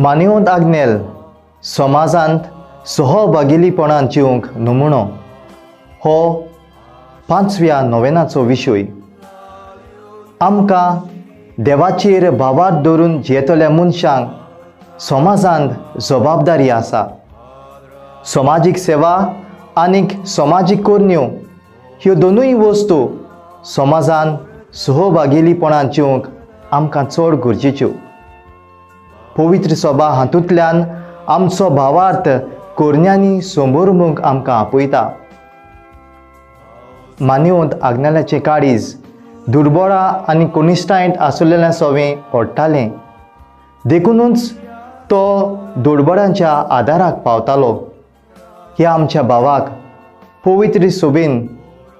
मानेवंत आग्नेल समाजांत सहभागिलीपणान जिवंक नमुनो हो पांचव्या नोवेनाचो विशय. आमकां देवाचेर भावार्थ दवरून जियेतल्या मनशांक समाजांत जबाबदारी आसा. समाजीक सेवा आनीक समाजीक करण्यो ह्यो दोनूय वस्तू समाजान सहभागिलीपणान जिवंक आमकां चड गरजेच्यो. पवित्र सभा हातूंतल्यान आमचो भावार्थ करण्यांनी समोरमूंक आमकां आपयता. मानेवंत आग्नेलाचें काळीज दुर्बळा आनी कनिश्ठायेंत आसलेल्या सवें ओडटालें, देखुनूच तो दुर्बळांच्या आदाराक पावतालो. ह्या आमच्या भावाक पवित्र सभेन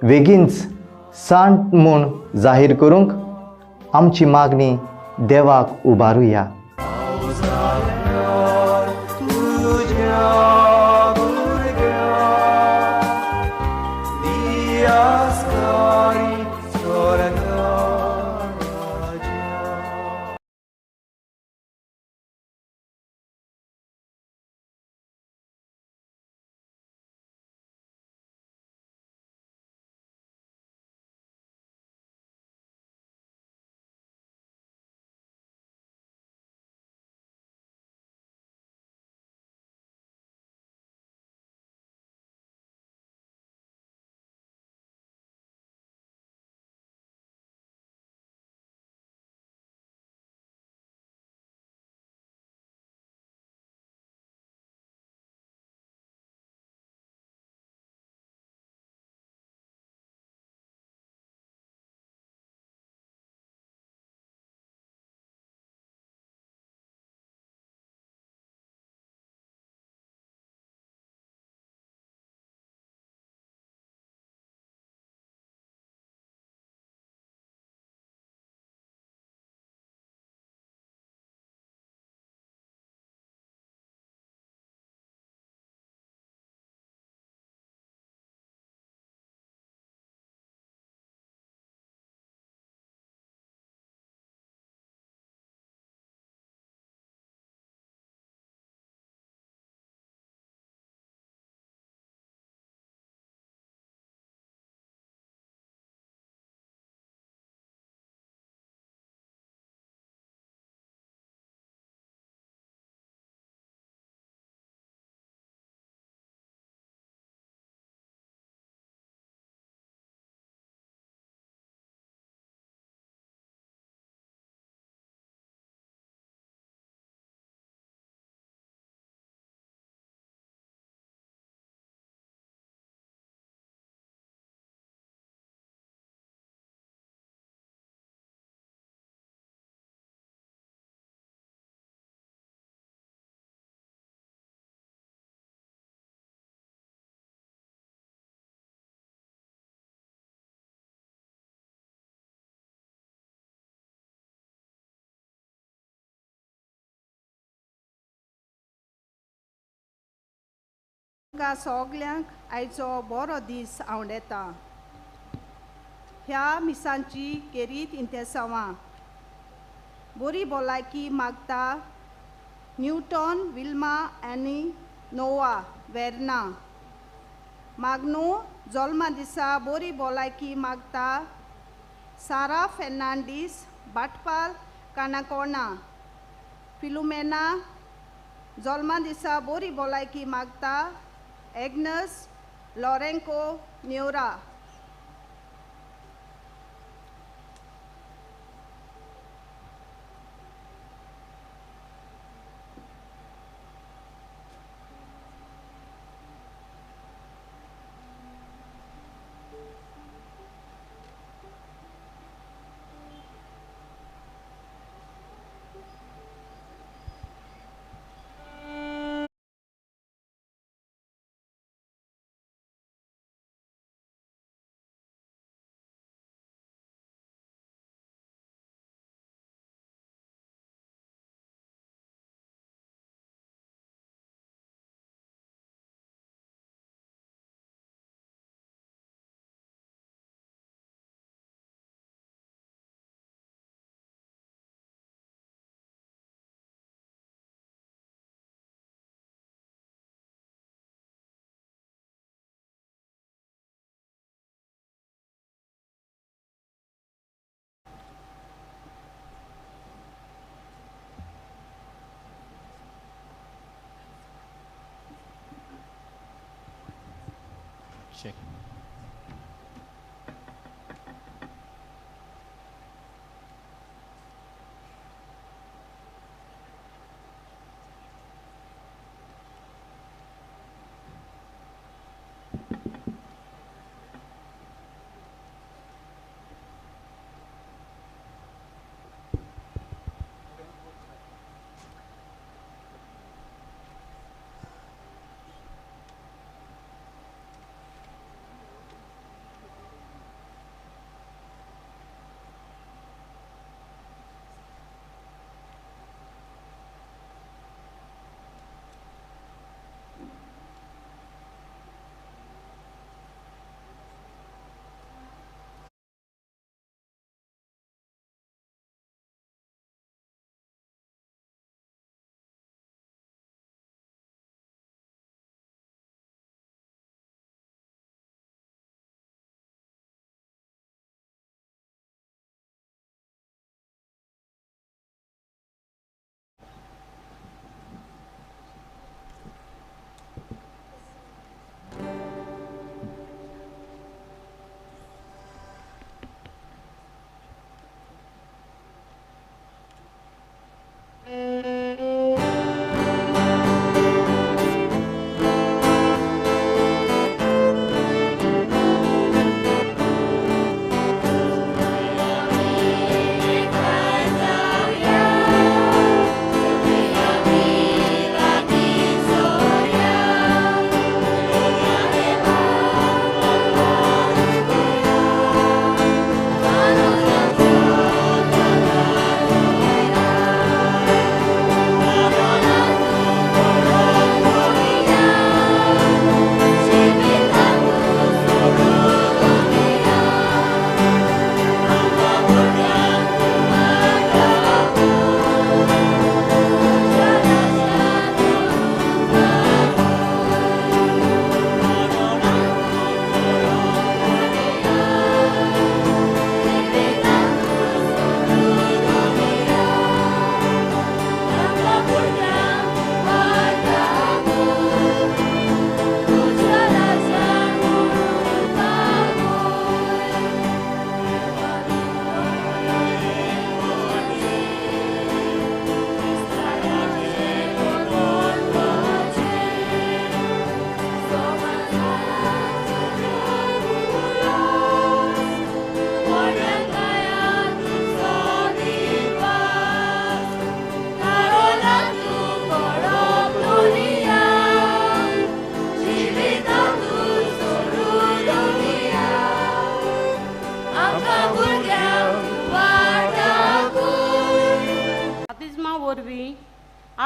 वेगींच सांत म्हूण जाहीर करूंक आमची मागणी देवाक उबारुया. तुमकां सगल्यांक आयचो बरो दीस आवडटा. ह्या मिसांची केरीत इंतेसांवां बरी भलायकी मागता न्यूटन विल्मा आनी नोवा वेर्ना. मागणू जल्मा दिसा बरी भलायकी मागता सारा फेर्नांडीस भाटपाल काणाकोणा. फिलुमेना जल्मा दिसा बरी भलायकी मागता एग्नस लॉरेंको न्योरा. Check.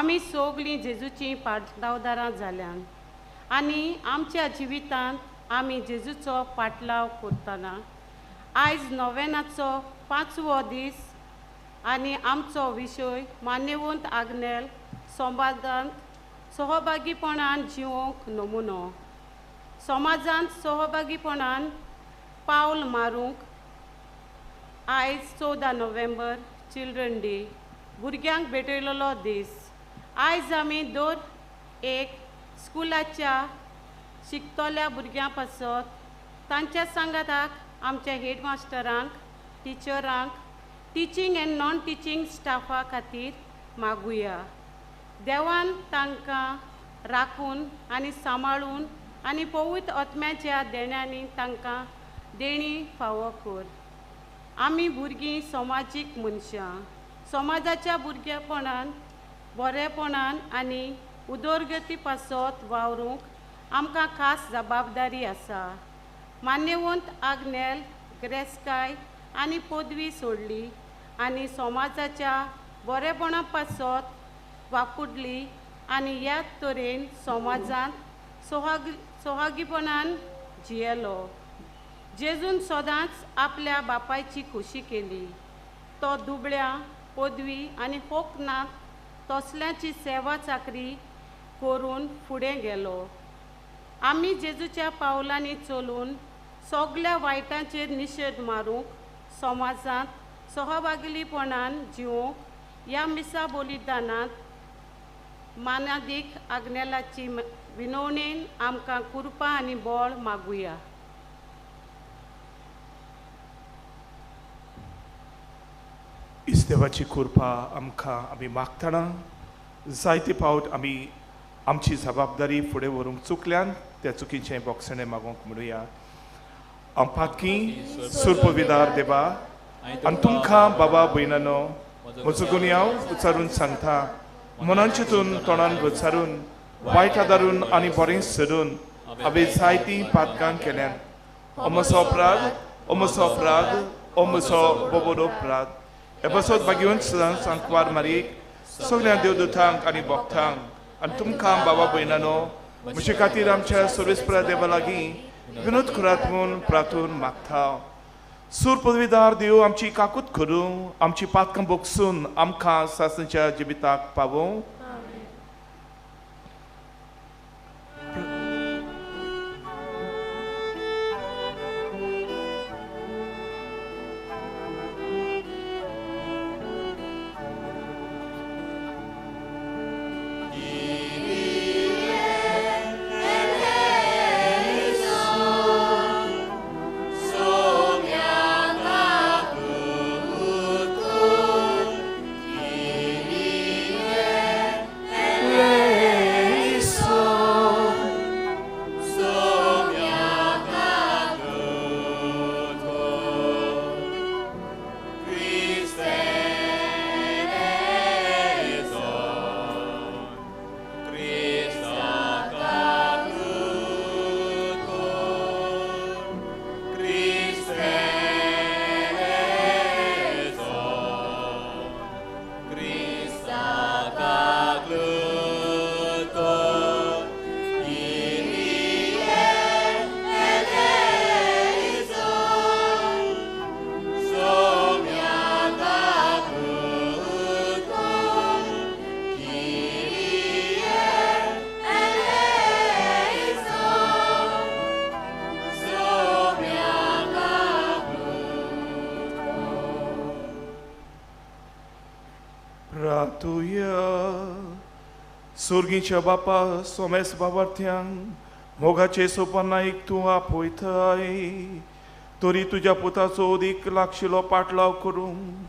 आमी सगळीं जेजूचीं पाटलावदारां जाल्यान आनी आमच्या जिवितांत आमी जेजूचो पाटलाव करतना आयज नोवेनाचो 5वो दीस आनी आमचो विशय मान्यवंत आग्नेल समाजांत सहभागीपणान जिवोंक नमुनो समाजांत सहभागीपणान पावल मारूंक आयज 14 नोव्हेंबर चिल्ड्रन डे भुरग्यांक भेटयलेलो दीस। आयज आमी दर एक स्कुलाच्या शिकतल्या भुरग्यां पासत तांच्या सांगाताक आमच्या हेडमास्टरांक टिचरांक टिचींग एंड नॉन टिचींग स्टाफा खातीर मागुया। देवान तांकां राखून आनी सांबाळून आनी पवित्र आत्म्याच्या देण्यांनी तांकां देणी फावो कर। आमी भुरगीं समाजीक मनशां समाजाच्या भुरगेपणान बरेपणान आनी उदरगती पासत वावरूंक आमकां खास जबाबदारी आसा। मान्यवंत आग्नेल ग्रेस्काय आनी पदवी सोडली आनी समाजाच्या बरेपणा पासत वापुडली आनी ह्या तरेन समाजांत सोहागीपणान जियेलो। जेजून सदांच आपल्या बापायची खोशी केली। तो दुबळ्या पदवी आनी होकनाक तसल्यांची सेवा चाकरी करून फुडें गेलो। आमी जेजूच्या पावलांनी चलून सगळ्या वायटांचेर निशेध मारूंक समाजांत सहभागीपणान जिवोंक ह्या मिसा बलिदानांत मानादीक आग्नेलाची विनवणेन आमकां कृपा आनी बळ मागुया। देवाची कृपा आमकां आमी मागतना जायते फावट आमी आमची जबाबदारी फुडें व्हरूंक चुकल्यान त्या चुकीचें बोगसणें मागूंक म्हणुया. हांव पातकी सुरपविदार देवा आनी तुमकां बाबा भयणानो म्हजो गुन्यांव उच्चारून सांगता. मनान चिंतून तोंडान उच्चारून वायट आदारून आनी बरें सोडून हांवें जायतीं पातकां केल्यान. ओ म्हजो अपराध, ओ म्हजो अपराध, ओ म्हजो बोबोर अपराध. हे बसत भाग्यवंत सदांच सांकवार मारीक सगळ्या देवदूतांक आनी भक्तांक आनी तुमकां बाबा भयणानो म्हजे खातीर आमच्या सर्वेस्परा देवा लागीं विनोद करात म्हूण प्रार्थून मागता. सूर पदवीदार देव आमची काकूत करूं, आमची पातकां बोगसून आमकां सासणच्या जिविताक पावोवं. सुर्गीच्या बापा सोमेस बाबार्थ्यांक मोगाचे सोपनाक तूं आपयताय तरी तुज्या पुताचो अदीक लागशिलो पाटलाव करूंक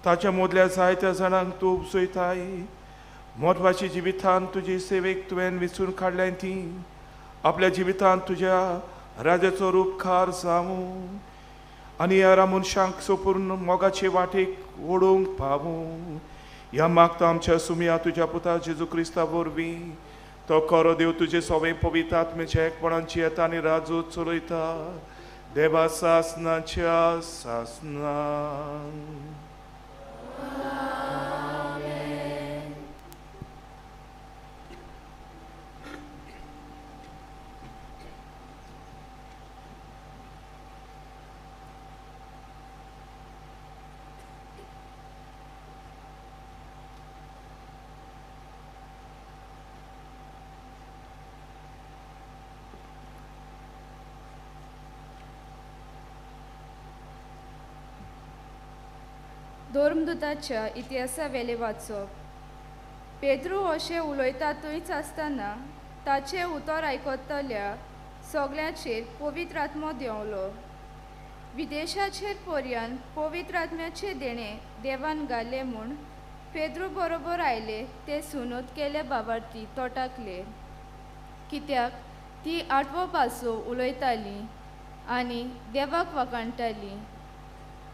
ताच्या मदल्या जायत्या जाणांक तूं उपसयताय. म्हत्वाच्या जिवितांत तुजे सेवेक तुवें विचून काडल्यान ती आपल्या जिवितांत तुज्या राजाचो रूपकार जावूं आनी ह्या मनशांक सोपूर्ण मोगाचे वाटेक ओडूंक पावूं. ह्या मागता आमच्या सुमया तुज्या पुता जेजू क्रिस्ता वरवीं. तो खरो देव तुजे सवे पवित्र आत्म्याच्या एकपणाची येता आनी राजू चलयता देवा सासनाच्या सासना. धर्मदूताच्या इतिहासावेलें वाचप. पेद्रू अशें उलयता थंयच आसतना ताचें उतर आयकतल्या सगळ्यांचेर पवित्र आत्मो देंवलो. विदेशाचेर पर्यान पवित्र आत्म्याचें देणें देवान घालें म्हूण पेद्रू बरोबर आयले ते सुनूत केले बाबार्थी तोटाकले, कित्याक ती आठवो पासो उलयताली आनी देवाक वाखाणटाली.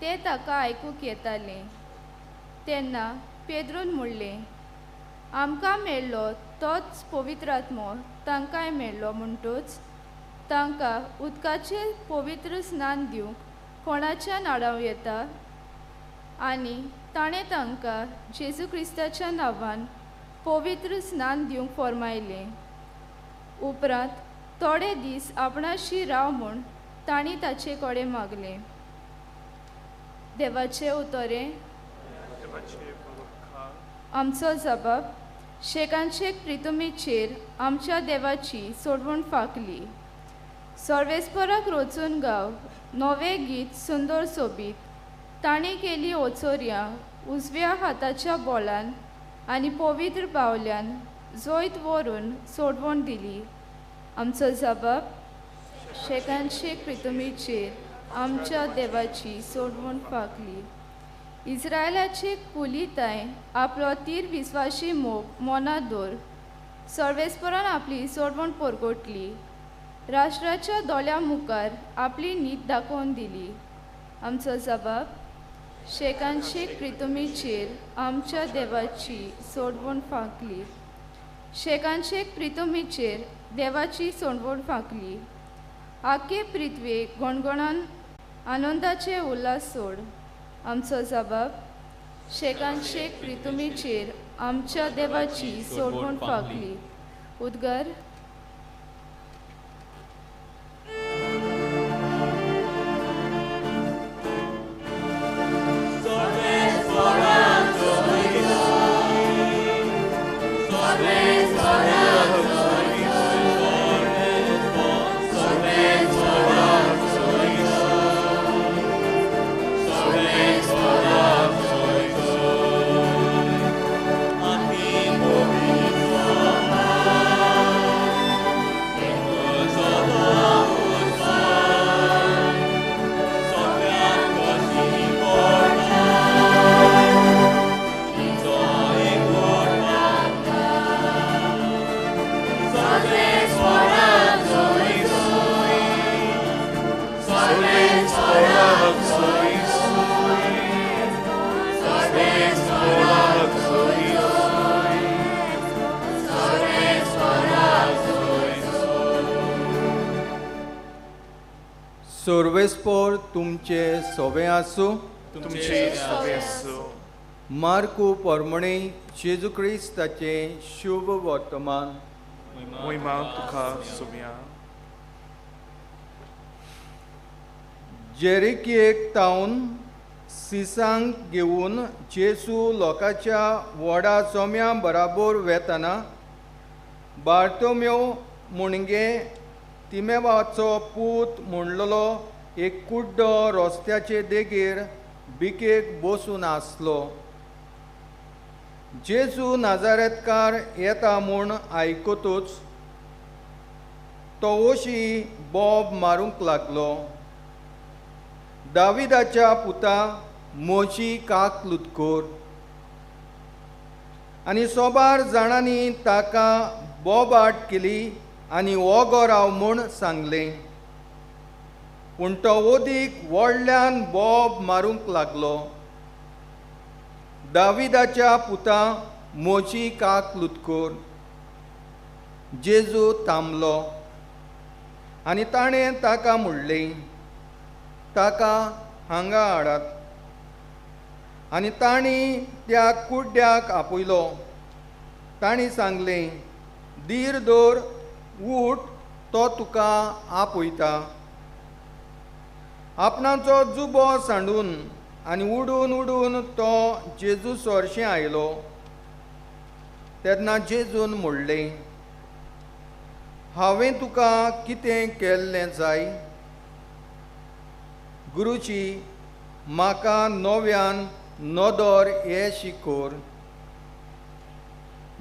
ते ताका आयकूंक येताले. तेन्ना पेद्रून म्हणलें, आमकां मेळ्ळो तोच पवित्र आत्मो तांकांय मेळ्ळो म्हणटूच तांकां उदकाचें पवित्र स्नान दिवंक कोणाच्यान आडावं येता? आनी ताणें तांकां जेजू क्रिस्ताच्या नांवान पवित्र स्नान दिवंक फर्मायलें. उपरांत थोडे दीस आपणाशी राव म्हूण तांणी ताचे कडेन मागलें. देवाचे उतरें. आमचो जबाब शेकांशेक प्रितुमीचेर आमच्या देवाची सोडवण फांकली. सर्वेस्पराक रोचून गाव नवें गीत सुंदर सोबीत. ताणें केली ओचोर्यां उजव्या हाताच्या बोलान आनी पवित्र बावल्यान जैत व्हरून सोडवण दिली. आमचो जबाब शेकांशेक प्रितुमीचेर आमच्या देवाची सोडवण फांकली. इस्रायलाचे कुलीताय आपलो तीर विस्वाशी मोग मनांत दवर. सर्वेस्परान आपली सोडवण परगटली, राष्ट्राच्या दोळ्यां मुखार आपली नीत दाखोवन दिली. आमचो जबाब शेकानशेक प्रितुमीचेर आमच्या देवाची सोडवण फांकली. शेकानशेक प्रितुमीचेर देवाची सोडवण फांकली. आखे पृथ्वेक गणगणान आनंदाचे उल्हास सोड. आमचो जबाब शेकानशेक प्रितुमीचेर आमच्या देवाची सोडवण फांकली. उद्गार. सर्वेस्पोर तुमचे सोवे आसूं. तुमचे सोवे आसूं. मार्कू परमणे जेजू क्रिस्ताचे शुभ वर्तमान. मोहिमा तुका सोम्या. जेरिकियेक तावन सिसांक घेवन जेजू लोकांच्या व्हडा चोम्या बराबर वेतना बार्तोम्यो मुणगे तिमेवाचो पूत म्हणलेलो एक कुड्डो रस्त्याचे देगेर बिकेक बसून आसलो. जेजू नाजारेतकार येता म्हूण आयकतूच तो ओशी बोब मारूंक लागलो, दाविदाच्या पुता म्हजी काक लुतकोर. आनी सोबार जाणांनी ताका बोबाट केली आनी ओगो राव म्हूण सांगलें, पूण तो ओदीक व्हडल्यान बोब मारूंक लागलो, दाविदाच्या पुता म्हजी काक लुतकोर. जेजू थांबलो आनी ताणें ताका म्हणलें, ताका हांगा हाडात. आनी तांणी त्या कुड्ड्याक आपयलो. तांणी सांगलें, धीर दवर, उठ, तो तुका आपयता. आपणाचो जुबो सांडून आनी उडून उडून तो जेजू सरशें आयलो. तेन्ना जेजून म्हणलें, हांवें तुका कितें केल्लें जाय? गुरुजी, म्हाका नव्यान नदर हे शिकोर.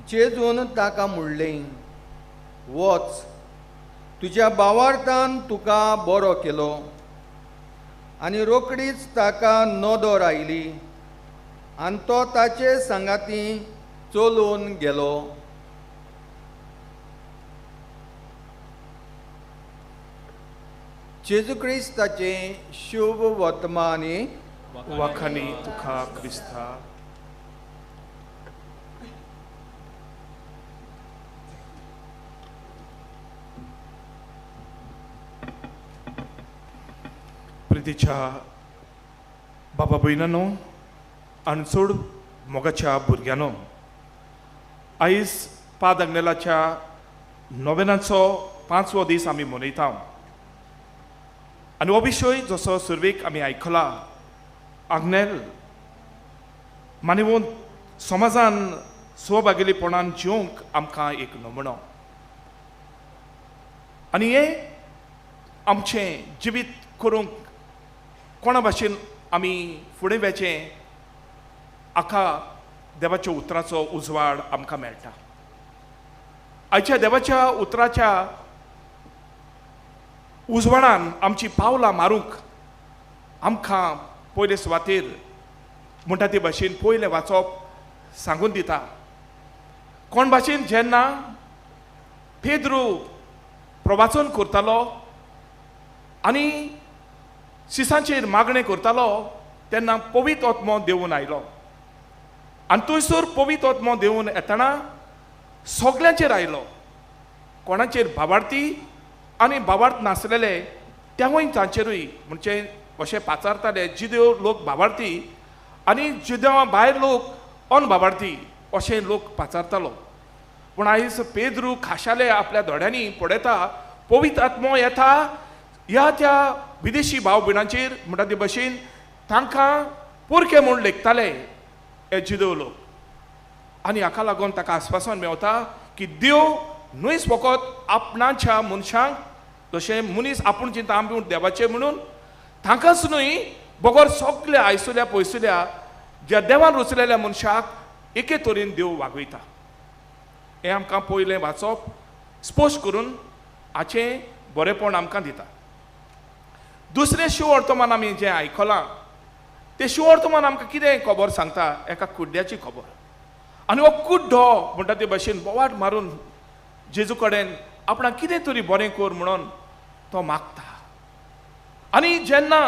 जेजून ताका म्हणलें, वच, तुज्या भावार्थान तुका बरो केलो. आनी रोकडीच ताका नदर आयली आनी तो ताचे सांगाती चलून गेलो. जेजू क्रिस्ताचें शुभ वर्तमानी. वाखाणी तुका क्रिस्ता. प्रितीच्या बाबा भयणांनो आनी चड मोगाच्या भुरग्यांनो, आयज पाद आग्नेलाच्या नोवेनाचो 5वो दीस आमी मनयता. आनी हो विशय जसो सुरवेक आमी आयकला, आग्नेल मानिवून समाजान स्वभागेलीपणान जिवंक आमकां एक नमुनो. आनी हें आमचें जिवीत करूंक कोणा भाशेन आमी फुडें वेचें हाका देवाच्या उतराचो उजवाड आमकां मेळटा. आयच्या देवाच्या उतराच्या उजवाडान आमची पावलां मारूंक आमकां पयले सुवातेर म्हणटा ते भाशेन पयलें वाचप सांगून दिता. कोण भाशेन जेन्ना पेद्रू प्रवाचन करतालो आनी शिसांचेर मागणें करतालो तेन्ना पवित्र आत्मो देवून आयलो आनी थंयसर पवित्र आत्मो देवून येतना सगल्यांचेर आयलो. कोणाचेर भावार्थी आनी भावार्थ नासलेले तेवूय तांचेरूय म्हणजे अशें पाचारताले जिदेव लोक भावार्थी आनी जिदेवा भायर लोक अनभावार्थी अशें लोक पाचारतालो. पूण आयज पेद्रू खाशाले आपल्या दोळ्यांनी पळयता पवित्र आत्मो येता ह्या त्या विदेशी भाव भयणांचेर म्हणटा ते भशेन तांकां पोरके म्हूण लेखताले हे जिदेव लोक. आनी हाका लागून ताका आस्वासन मेवता की देव न्हयच फकत आपणाच्या मनशांक जशें मनीस आपूण चिंता आमी देवाचें म्हणून तांकांच न्हय बगर सगल्या आयसुल्या पयसुल्या ज्या देवान रचलेल्या मनशाक एके तरेन देव वागयता. हें आमकां पयलें वाचप स्पश्ट करून हाचें बरेंपण आमकां दिता. दुसरें शिववर्तमान आमी जें आयकलां तें शिववर्तमान आमकां कितें खबर सांगता, एका कुड्ड्याची खबर. आनी हो कुड्डो म्हणटा ते भशेन बोवाट मारून जेजू कडेन आपणाक कितें तरी बरें कर म्हणून तो मागता. आनी जेन्ना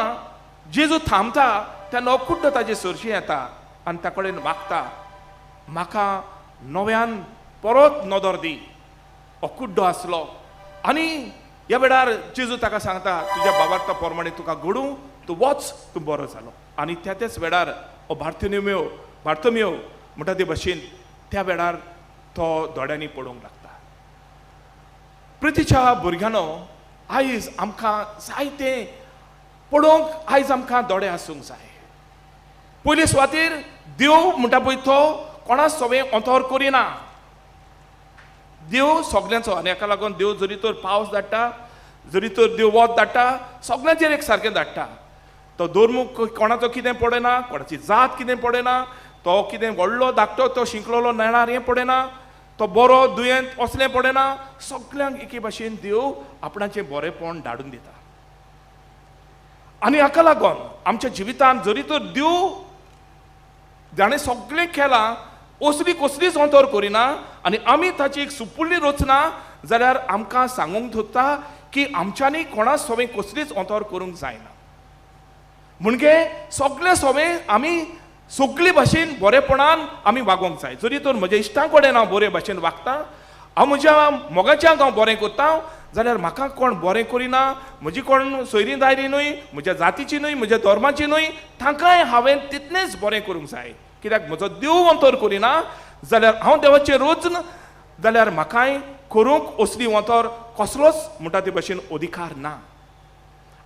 जेजू थांबता तेन्ना हो कुड्डो ताजे सरशी येता आनी त्या कडेन मागता, म्हाका नव्यान परत नदर दी. हो कुड्डो आसलो आनी ह्या वेळार जेजू ताका सांगता तुज्या बाबार्था प्रमाणे तुका घडूं, तूं वच, तूं बरो जालो. आनी त्या त्याच वेळार हो बार्तोमेव म्हणटा ते भशेन त्या वेळार तो दोळ्यांनी पडूंक लागता. प्रितीच्या भुरग्यांनो, आयज आमकां जायते पळोवंक आयज आमकां दोळे आसूंक जाय. पयले सुवातेर देव म्हणटा पळय तो कोणा सवें अंतर करिना. देव सगल्यांचो आनी हाका लागून देव जरी तर पावस धाडटा, जरी तर देव वत धाडटा, सगल्यांचेर एक सारकें धाडटा. तो धर्म कोणाचो कितें पळयना, कोणाची जात कितें पळयना, तो कितें व्हडलो धाकटो तो शिंकलेलो नेणार हें पळयना, तो बरो दुयेंत असलें पळयना, सगल्यांक एके भाशेन देव आपणाचें बरेंपण धाडून दिता. आनी हाका लागून आमच्या जिवितांत जरी तर देव जाणें सगळें केलां असली कसलीच अंतर करिना आनी आमी ताची एक सुपुल्ली रचना जाल्यार आमकां सांगूंक सोदता की आमच्यांनी कोणा सवें कसलीच अंतर करूंक जायना. म्हणजे सगळे सवें आमी सगळे भाशेन बरेपणान आमी वागोवंक जाय. जरी तर म्हज्या इश्टां कडेन हांव बरे भाशेन वागता, हांव म्हज्या मोगाच्यांक हांव बरें करता, जाल्यार म्हाका कोण बरें करिना, म्हजी कोण सोयरी दायरी न्हय, म्हज्या जातीची न्हय, म्हज्या धर्माची न्हय, तांकांय हांवें तितलेंच बरें करूंक जाय. कित्याक म्हजो देव अंतर करिना जाल्यार हांव देवाचें रोच जाल्यार म्हाकाय करूंक असली अंतर कसलोच म्हणटा ते भाशेन अधिकार ना.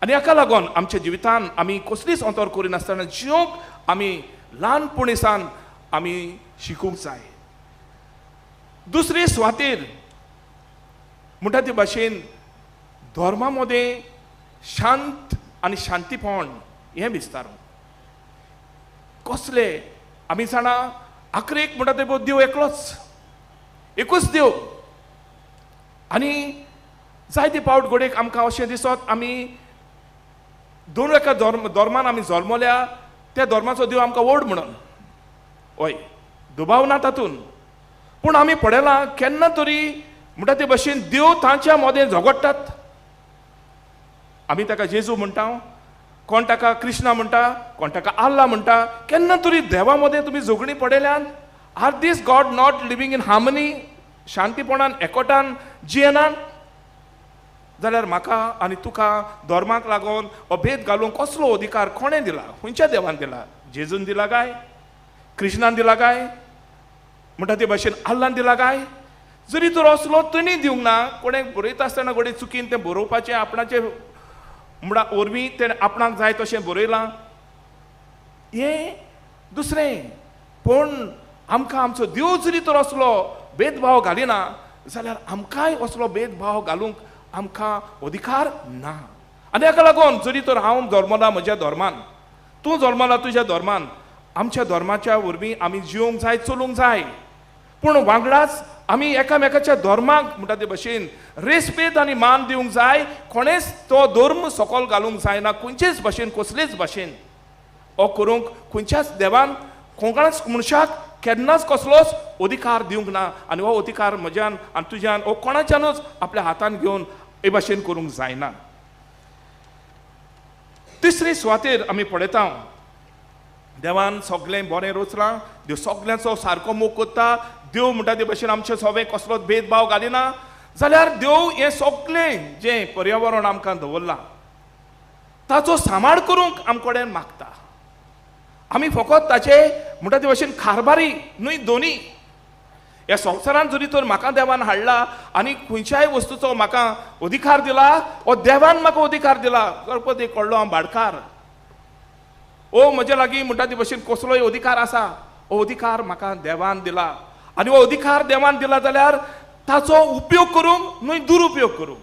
आनी हाका लागून आमच्या जिवितान आमी कसलीच अंतर करिनासतना जिवंक आमी ल्हानपणीसान आमी शिकूंक जाय. दुसरे सुवातेर म्हणटा ते भाशेन धर्मा मदें शांत आनी शांतीपण हें विस्तार कसले आमी जाणा आखरेक म्हणटा ते देव एकलोच, एकूच देव. आनी जायते पावट घडयेक आमकां अशें दिसत आमी दोन एका धर्मान आमी जल्मल्या त्या धर्माचो देव आमकां व्हड म्हणून, हय दुबाव ना तातूंत, पूण आमी पळयलां केन्ना तरी म्हणटा ते भशेन देव तांच्या मदें झगडटात. आमी ताका जेजू म्हणटा, कोण ताका कृष्णा म्हणटा, कोण ताका आल्ला म्हणटा. केन्ना तरी देवा मदें तुमी झगडीं पळयल्यान? Are this God not living in harmony, शांतीपणान एकवटान जियेनात? जाल्यार म्हाका आनी तुका धर्माक लागून हो भेद घालूंक कसलो अधिकार कोणें दिला? खंयच्या देवान दिला? जेजून दिला काय? कृष्णान दिला काय? म्हणटा ते भाशेन आल्लान दिला काय? जरी तर असलो तेणी दिवंक ना, कोणें बरयता आसतना घडये चुकीन तें बरोवपाचें आपणाचें म्हणा वरवीं तेणें आपणाक जाय तशें बरयलां, हें दुसरें. पूण आमकां आमचो देव जरी तर असलो भेदभाव घालिना जाल्यार आमकांय असलो भेदभाव घालूंक आमकां अधिकार ना. आनी हाका लागून जरी तर हांव जल्मला म्हज्या धर्मान, तूं जल्मला तुज्या धर्मान, आमच्या धर्माच्या वरवीं आमी जिवंक जाय, चलूंक जाय, पूण वांगडाच आमी एकामेकाच्या धर्माक म्हणटा ते भशेन रेस्पेद आनी मान दिवंक जाय. कोणेच तो धर्म सकल घालूंक जायना खंयचेच भाशेन, कसलेच भाशेन. हो करूंक खंयच्याच देवान कोणाच मनशाक केन्नाच कसलोच अधिकार दिवंक ना आनी हो अधिकार म्हज्यान आनी तुज्यान हो कोणाच्यानूच आपल्या हातान घेवन हे भाशेन करूंक जायना. तिसरी सुवातेर आमी पळयता देवान सगळें बरें रचलां, देव सगळ्यांचो सारको मोग करता, देव म्हणटा ते भाशेन आमचे सगळें कसलोच भेदभाव घालिना जाल्यार देव हें सगळें जें पर्यावरण आमकां दवरलां ताचो सांबाळ करूंक आमचे कडेन मागता. आमी फकत ताचे म्हणटा ते भाशेन कारभारी न्हय दोनी. ह्या संवसारांत जरी तर म्हाका देवान हाडला आनी खंयच्याय वस्तूचो म्हाका अधिकार दिला, हो देवान म्हाका अधिकार दिला. गणपती एक व्हडलो हांव भाटकार, ओ म्हजे लागीं म्हणटा ते भाशेन कसलोय अधिकार आसा, हो अधिकार म्हाका देवान दिला आनी हो अधिकार देवान दिला जाल्यार ताचो उपयोग करूंक न्हय दुरुपयोग करूंक.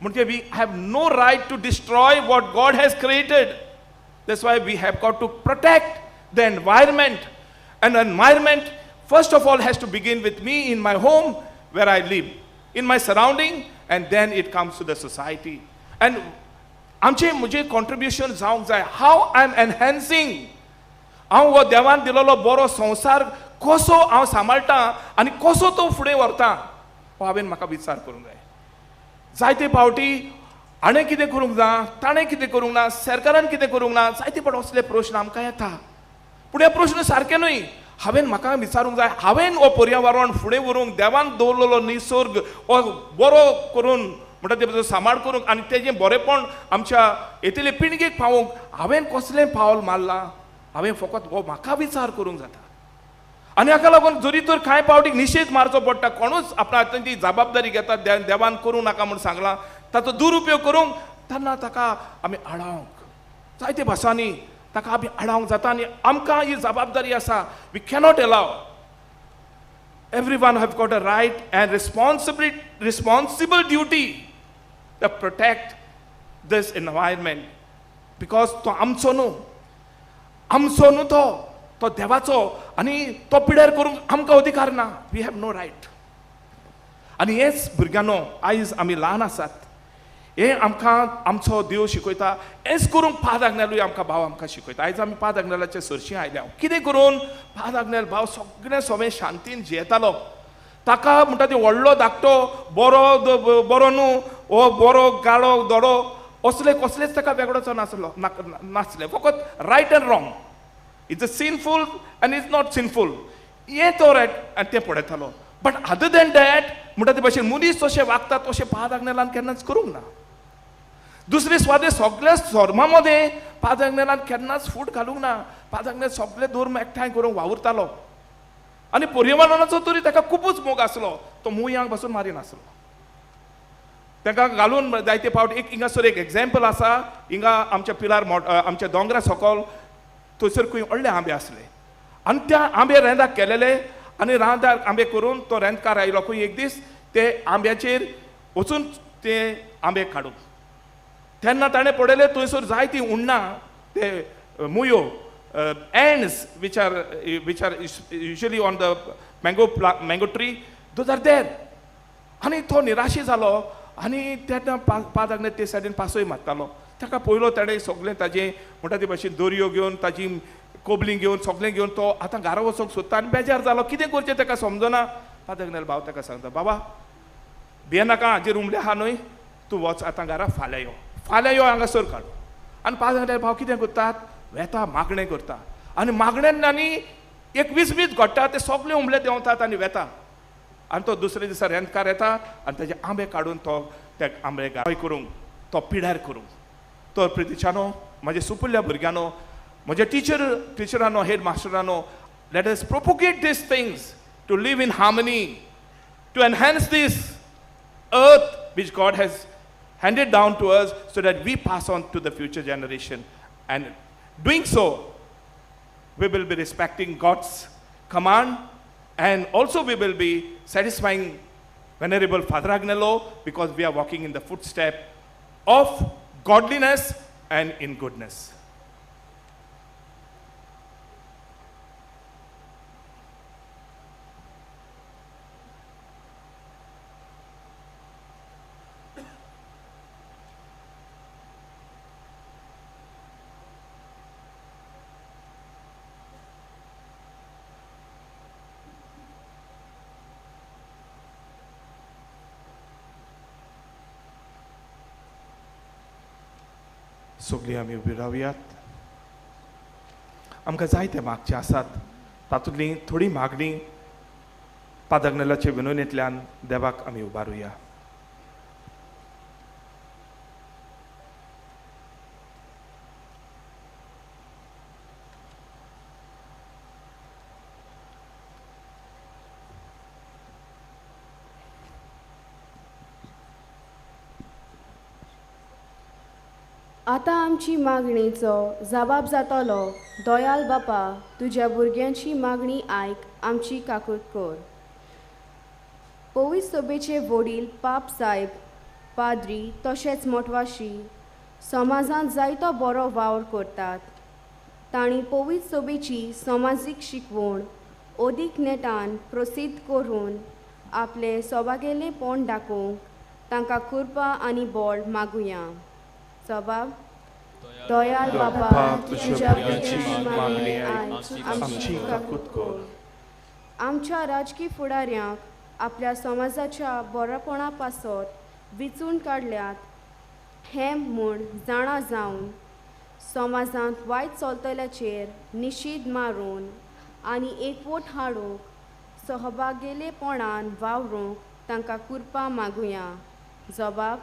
म्हणजे we have no right to destroy what God has created. That's why we have got to protect the environment. And environment first of all has to begin with me in my home where I live, in my surrounding, and then it comes to the society. And आमचें म्हजें contribution जावंक जाय. हाव I am enhancing, हांव हो देवान दिलेलो बरो संवसार कसो हांव सांबाळटा आनी कसो तो फुडें व्हरता हो हांवें म्हाका विचार करूंक जाय. जायते फावटी हाणें कितें करूंक ना, ताणें कितें करूंक ना, सरकारान कितें करूंक ना, जायते फावट असले प्रश्न आमकां येता. पूण हे प्रश्न सारके न्हय. हांवें म्हाका विचारूंक जाय, हांवें हो पर्यावरण फुडें व्हरूंक देवान दवरलेलो निसर्ग हो बरो करून म्हणटा ते सांबाळ करूंक आनी तेजें बरेंपण आमच्या येतले पिळगेक पावोवंक हांवें कसलें पावल मारलां, हांवें फकत हो म्हाका विचार करूंक जाता. आनी हाका लागून जरी तर कांय फावटीक निशेध मारचो पडटा, कोणूच आपल्या हातान ती जबाबदारी घेता, देवान करूं नाका म्हूण सांगलां ताचो दुरुपयोग करूंक तेन्ना ताका आमी आडावंक जायते भासांनी ताका आमी आडावंक जाता आनी आमकां ही जबाबदारी आसा. We cannot allow. Everyone have got a right and responsible duty to protect this environment because तो आमचो न्हू, आमचो न्हू तो, तो देवाचो आनी तो पिड्यार करूंक आमकां अधिकार ना. We have no right. आनी हेच भुरग्यांनो आयज आमी ल्हान आसात, हें आमकां आमचो देव शिकयता. हेंच करूंक पाद आग्नेलूय आमकां भाव आमकां शिकयता. आयज आमी पाद आग्नेलाचे सरशी आयल्या, कितें करून पाद आग्नेल भाव सगळें सगळें शांतीन जियेतालो. ताका म्हणटा ते व्हडलो धाकटो बरो बरो न्हू हो बरो गाळो दोडो असले कसलेच ताका वेगळोचो नासलो, नासलें. फकत right and wrong, it's a sinful and it's not sinful हें तो रायट आनी तें पळयतालो. बट अदर देन that म्हणटा ते भाशेन मनीस जशें वागता तशें पाद आग्नेलान केन्नाच करूंक ना. दुसरे सुवातेर सगळ्या धर्मा मदें पाद आग्नेलान केन्नाच फूट घालूंक ना. पाद आग्नेल सगळे धर्म एकठांय करूंक वावुरतालो आनी पर्यावरणाचो तरी ताका खुबूच मोग आसलो. तो मुयांक पासून मारिनासलो, ताका घालून जायते फावट. एक हिंगासर एक एग्जाम्पल आसा, हिंगा आमच्या पिलार आमच्या दोंगरा सकल थंयसर खंय व्हडले आंबे आसले आनी त्या आंबे रेंदाक केलेले आनी रांदाक आंबे करून तो रेंदकार आयलो खंय एक दीस ते आंब्याचेर वचून ते आंबे काडूंक. तेन्ना ताणें पळयलें थंयसर जायतीं उण्णां ते मुयो ants which are usually on the mango tree, those are there. आनी तो निराशी जालो आनी तेन्ना पाद आग्नेल ते सायडीन पासय मारतालो. ताका पयलो ताणें सगळें ताजें म्हणटा ते भाशेन दोरयो घेवन ताजी कोबलीं घेवन सगळें घेवन तो आतां घरा वचूंक सोदता आनी बेजार जालो. कितें करचें ताका समजना. पाद आग्नेल भाव ताका सांगता, बाबा भियेनाका, हाजेर उमले आहा न्हय, तूं वच आतां घरा, फाल्यां यो, फाल्यां यो हांगासर काडूं. आनी पाद आग्नेल भाव कितें करतात, वेता मागणें करता आनी मागण्यान आनी एक वीस घडटा, ते सगळे उमले देंवतात आनी वेता. आनी तो दुसरे दिसा रेंदकार येता आनी ताजे आंबे काडून तो ते आंबे गाय करूंक तो पिड्यार करूंक. तर प्रितीच्यानो, म्हज्या सुपुल्ल्या भुरग्यांनो, म्हज्या टिचरांनो, head मास्टरांनो, let us propagate these things to live in harmony, to enhance this earth which God has handed down to us so that we pass on to the future generation. And doing so, we will be respecting God's command, and also we will be satisfying Venerable Father Agnelo because we are walking in the footstep of godliness and in goodness. सगळीं आमी उबी रावयात. आमकां जायते मागचे आसात, तातूंतली थोडी मागणी पादग्नेलाचे विनवणेंतल्यान देवाक आमी उबारुया. आतां आमची मागणेचो जबाब जातलो. दयाल बापा, तुज्या भुरग्यांची मागणी आयक, आमची काकूत कर. पवित्र सभेचे वडील पाप साहेब, पाद्री तशेंच मोटवाशी समाजांत जायतो बरो वावर करतात. तांणी पवित्र सभेची समाजीक शिकवण अदीक नेटान प्रसिद्ध करून आपलें सभागेलेंपण दाखोवंक तांकां कृपा आनी बळ मागुया. जबाब दयाल बापा, तुज्या भुरग्यांची मागणी आयक, आमची काकूत कर. आमच्या राजकी फुडाऱ्यांक आपल्या समाजाच्या बरेपणा पासत विचून काडल्यात हें म्हूण जाणा जावन समाजांत वायट चलतल्याचेर निशीद मारून आनी एकवट हाडूंक सहभागेलेपणान वावरूंक तांकां कृपा मागुया. जबाब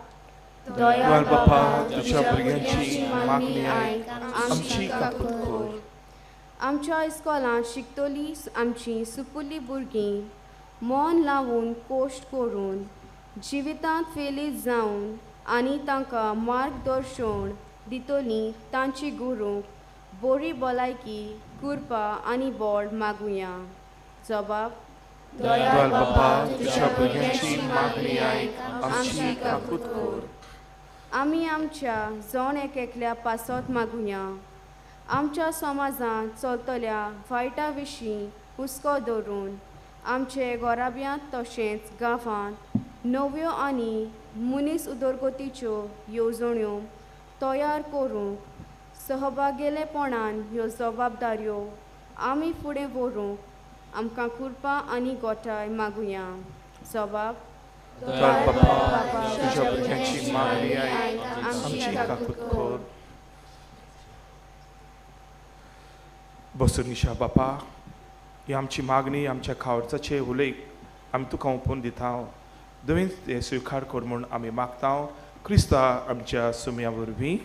दयाल बापा, तुज्या भुरग्यांची मागणी आयक, आमची काकूत कर. आमच्या इस्कॉलांत शिकतली आमची सुपुल्ली भुरगीं मन लावन कोश्ट करून जिवितांत फेलीत जावन आनी तांकां मार्गदर्शन दितली तांची गुरूंक बरी भलायकी, कृपा आनी बळ मागुया. जबाब दयाल बापा, तुज्या भुरग्यांची मागणी आयक, आमची काकूत कर. आमी आमच्या जण एक एकल्या पासत मागुया. आमच्या समाजांत चलतल्या वायटा विशीं हुस्को दवरून आमचे घराब्यांत तशेंच गांवांत नव्यो आनी मनीस उदरगतीच्यो येवजण्यो तयार करूंक सहभागेलेपणान ह्यो जबाबदाऱ्यो आमी फुडें व्हरूंक आमकां कृपा आनी गोठाय मागुया. जबाब दयाल बापा, तुज्या भुरग्यांची मागणी आयक, आमची काकूत कर. बसून बापा, ही आमची मागणी, आमच्या खावडचाचे उलयक आमी तुका ओंपून दिता. दवीन ते स्विकार कर म्हूण आमी मागता, क्रिस्ता आमच्या सुम्या वरवीं.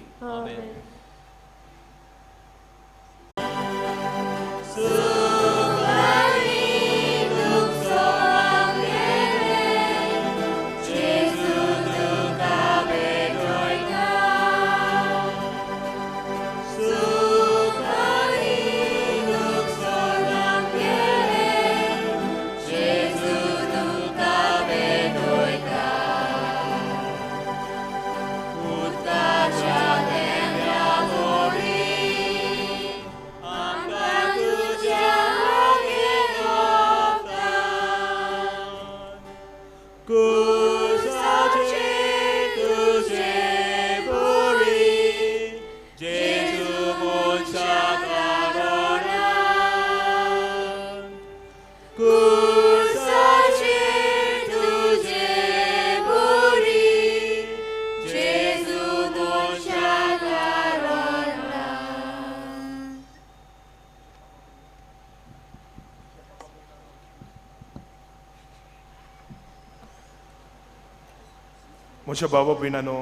म्हज्या बाबा भयणानो,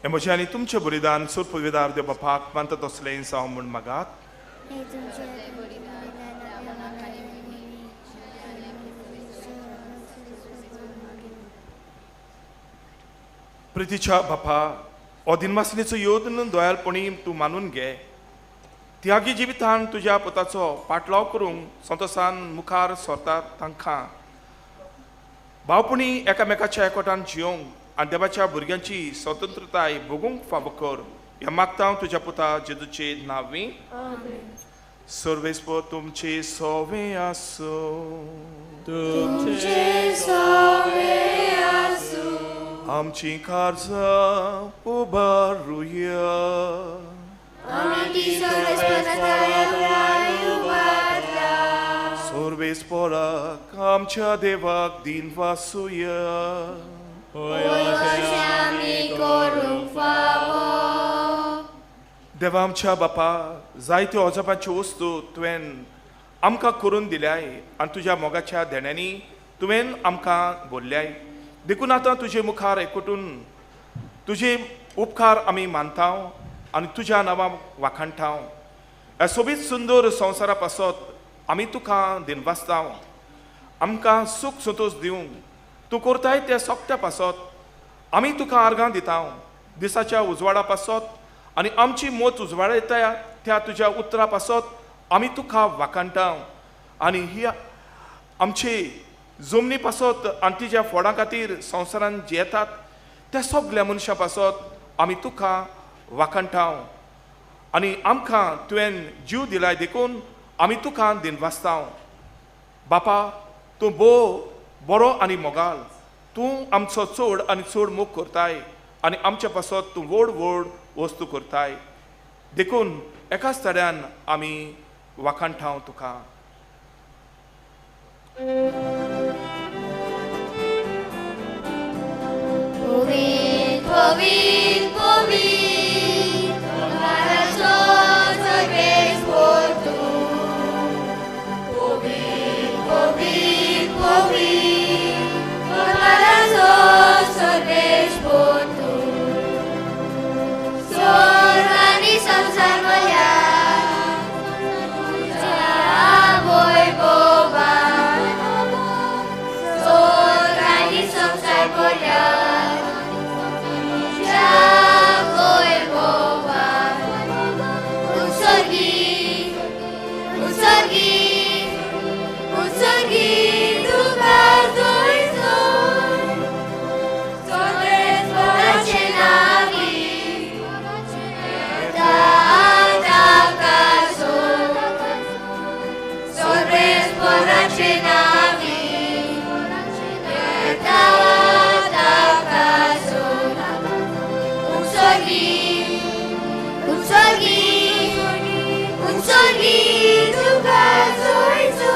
हें म्हजें आनी तुमचें बलिदान सुरपविदार देव बापाक मानता तसलें जावं म्हूण मागात. प्रितीच्या बापा, हो दिनवासनेचो योदन दयालपणी तूं मानून घे. त्यागी जिवितान तुज्या पुताचो पाटलाव करूंक संतोसान मुखार सरतात तांकां भावपणी एकामेकाच्या एकवटान जियोंक आनी देवाच्या भुरग्यांची स्वतंत्रताय भोगूंक फावो कर. ह्या मागता हांव तुज्या पुता जेजूचे नांवी. सर्वेस्पर तुमचे सोवे आसूं. तुमचे सोवे आसूं. आमची कार्जां उबारुया. सर्वेस्पराक आमच्या देवाक दिन वासुया. करूंक फावो. देवा आमच्या बापा, जायत्यो अजापाच्यो वस्तू तुवें आमकां करून दिल्याय आनी तुज्या मोगाच्या देण्यांनी तुवें आमकां बोल्ल्याय. देखून आतां तुजे मुखार एकवटून तुजे उपकार आमी मानता आनी तुज्या नांवा वाखाणटा. ह्या सोबीत सुंदर संवसारा पासत आमी तुका दिनवासता. आमकां सूख संतोश दिवंक तूं करताय त्या सोगट्या पासत आमी तुका आर्गां दिता. दिसाच्या उजवाडा पासत आनी आमची मोत उजवाडयता त्या तुज्या उतरा पासत आमी तुका वाखाणटा. आनी ही आमची जमनी पासत आनी तिज्या फोडां खातीर संवसारान जियेतात त्या सगल्या मनशां पासत आमी तुका वाखाणटा. आनी आमकां तुवें जीव दिलाय देखून आमी तुका दिनवासता. बापा, तूं भोव बरो आनी मोगाल, तूं आमचो चड आनी चड मोग करताय आनी आमच्या पासत तूं व्हड व्हड वस्तू करताय. देखून एकाच तड्यान आमी वाखाणटा तुका. पवित्र पवित्र पवित्र तुम्हारा सर्वेस्पर तू. पवित्र पवित्र पवित्र तुम्हारा सर्वेस्पर तू. स्वर्ग आनी संवसार म्हळ्यार तुज्या वैभवान. स्वर्ग आनी संवसार म्हळ्यार तुज्या वैभवान. उत्सर्गी उत्सर्गी उत्सर्गी तुका जय जय. सर्वेस्पराचे नांवी सर्वेस्पराचे नांवी उत्सर्गी उत्सर्गी उत्सर्गी तुका जय जय.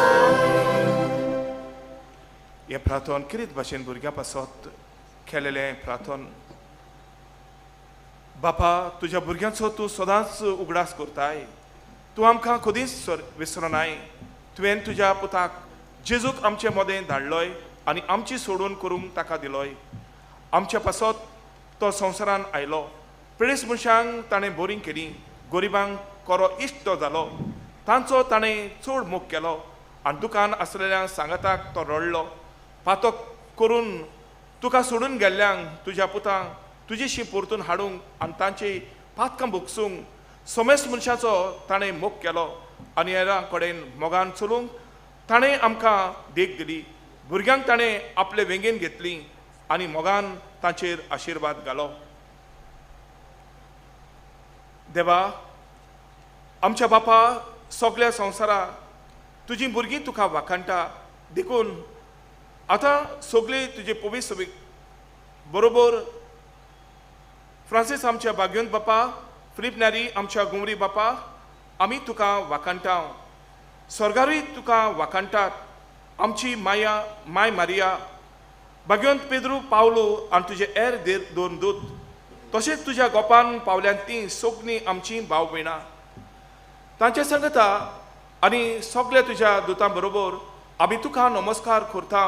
हें प्रार्थन किरीत भाशेन भुरग्यां पासत केलेलें प्रार्थन. बापा, तुज्या भुरग्यांचो तूं सदांच उगडास करताय. तूं आमकां कदींच विसरनाय. तुवें तुज्या पुताक जेजूक आमचे मदें धाडलोय आनी आमची सोडून करूंक ताका दिलोय. आमच्या पासत तो संवसारान आयलो. पिडेस्त मनशांक ताणें बोरींग केली, गरिबांक कोरो इश्ट तो जालो, तांचो ताणें चड मोग केलो आनी दुकान आसलेल्या सांगाताक तो रडलो. पातक करून तुका सोडून गेल्ल्यांक तुज्या पुतांक तुजीशी परतून हाडूंक आनी तांची पातकां भोगसूंक समेस्त मनशाचो ताणें मोग केलो आनी हेरां कडेन मोगान चलूंक ताणें आमकां देख दिली. भुरग्यांक ताणें आपले वेंगेन घेतली आनी मोगान तांचेर आशिर्वाद घालो. देवा आमच्या बापा, सगल्या संवसारा तुजी भुरगीं तुका वाखाणटा. देखून आतां सगळी तुजी पवित्र बरोबर फ्रांसीस आमच्या बाग्योन बापा, फिलीप न्यारी आमच्या गुमरी बापा, आमी तुका वाखाणटा. स्वर्गारूय तुका वाखाणटात. आमची माया माय मारिया, बाग्योन पेद्रू पावलो आनी तुजे एर देर दोन दूत, तशेंच तुज्या गोपान पावल्यान ती सगळीं आमची भाव भयणां तांचे संगता आनी सगल्या तुज्या दुतां बरोबर आमी तुका नमस्कार करता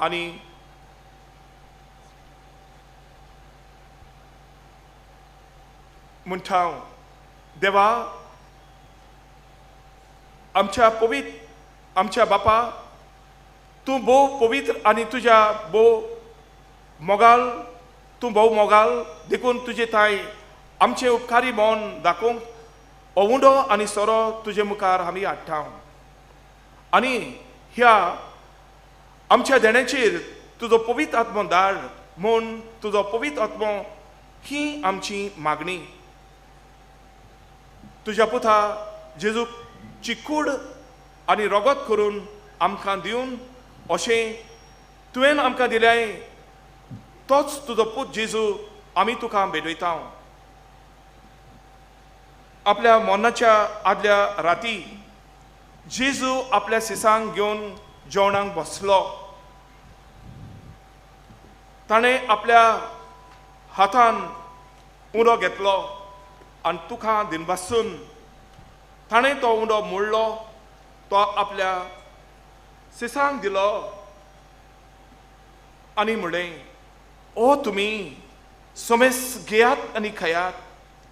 आनी म्हणटा, देवा आमच्या पवित्र आमच्या बापा, तूं भोव पवित्र आनी तुज्या भोव मोगाल, तूं भोव मोगाल, देखून तुजे ताय आमचे उपकारी मन दाखोवंक ओवुंडो आनी सोरो तुजे मुखार आमी हाडटा. आनी ह्या आमच्या देण्याचेर तुजो पवित्र आत्मो धाड म्हूण तुजो पवित्र आत्मो ही आमची मागणी. तुज्या पुता जेजूची कूड आनी रगत करून आमकां दिवन अशें तुवें आमकां दिल्याय तोच तुजो पूत जेजू आमी तुका भेटयता. आपल्या मरणाच्या आदल्या राती जेजू आपल्या सिसांक घेवन जेवणाक बसलो. ताणें आपल्या हातान उरो घेतलो आनी तुका दिनवासून ताणें तो उंडो मोडलो, तो आपल्या सिसांक दिलो आनी म्हणलें, ओ तुमी समेस घेयात आनी खायात,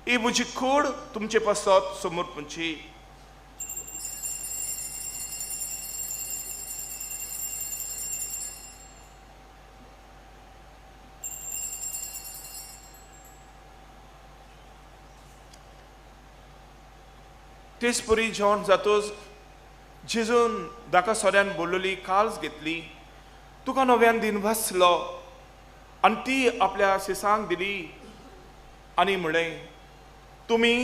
ही म्हजी कूड तुमचे पासत समर्पणची. तेच परी जेवण जातच जेजून दाका सोऱ्यान बोल्लोली काल्स घेतली, तुका नव्यान दिन भासलो आनी ती आपल्या सिसांक दिली आनी म्हणलें, तुमी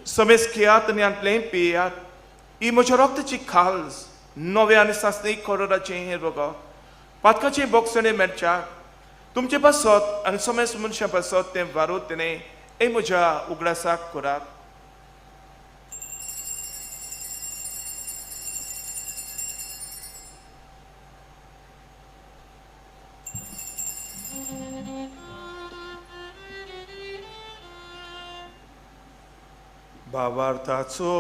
समेस खेयात आनी हांतलें पियात, ही म्हज्या रक्ताची खाल्स नव्या आनी सासणी करोडाचें हें रगत पातकाचें बोगसणें मेळच्याक तुमचे पासत आनी समेस मनशां पासत तें वारूत तेणें हे म्हज्या उगडासाक करात. भावार्थाचो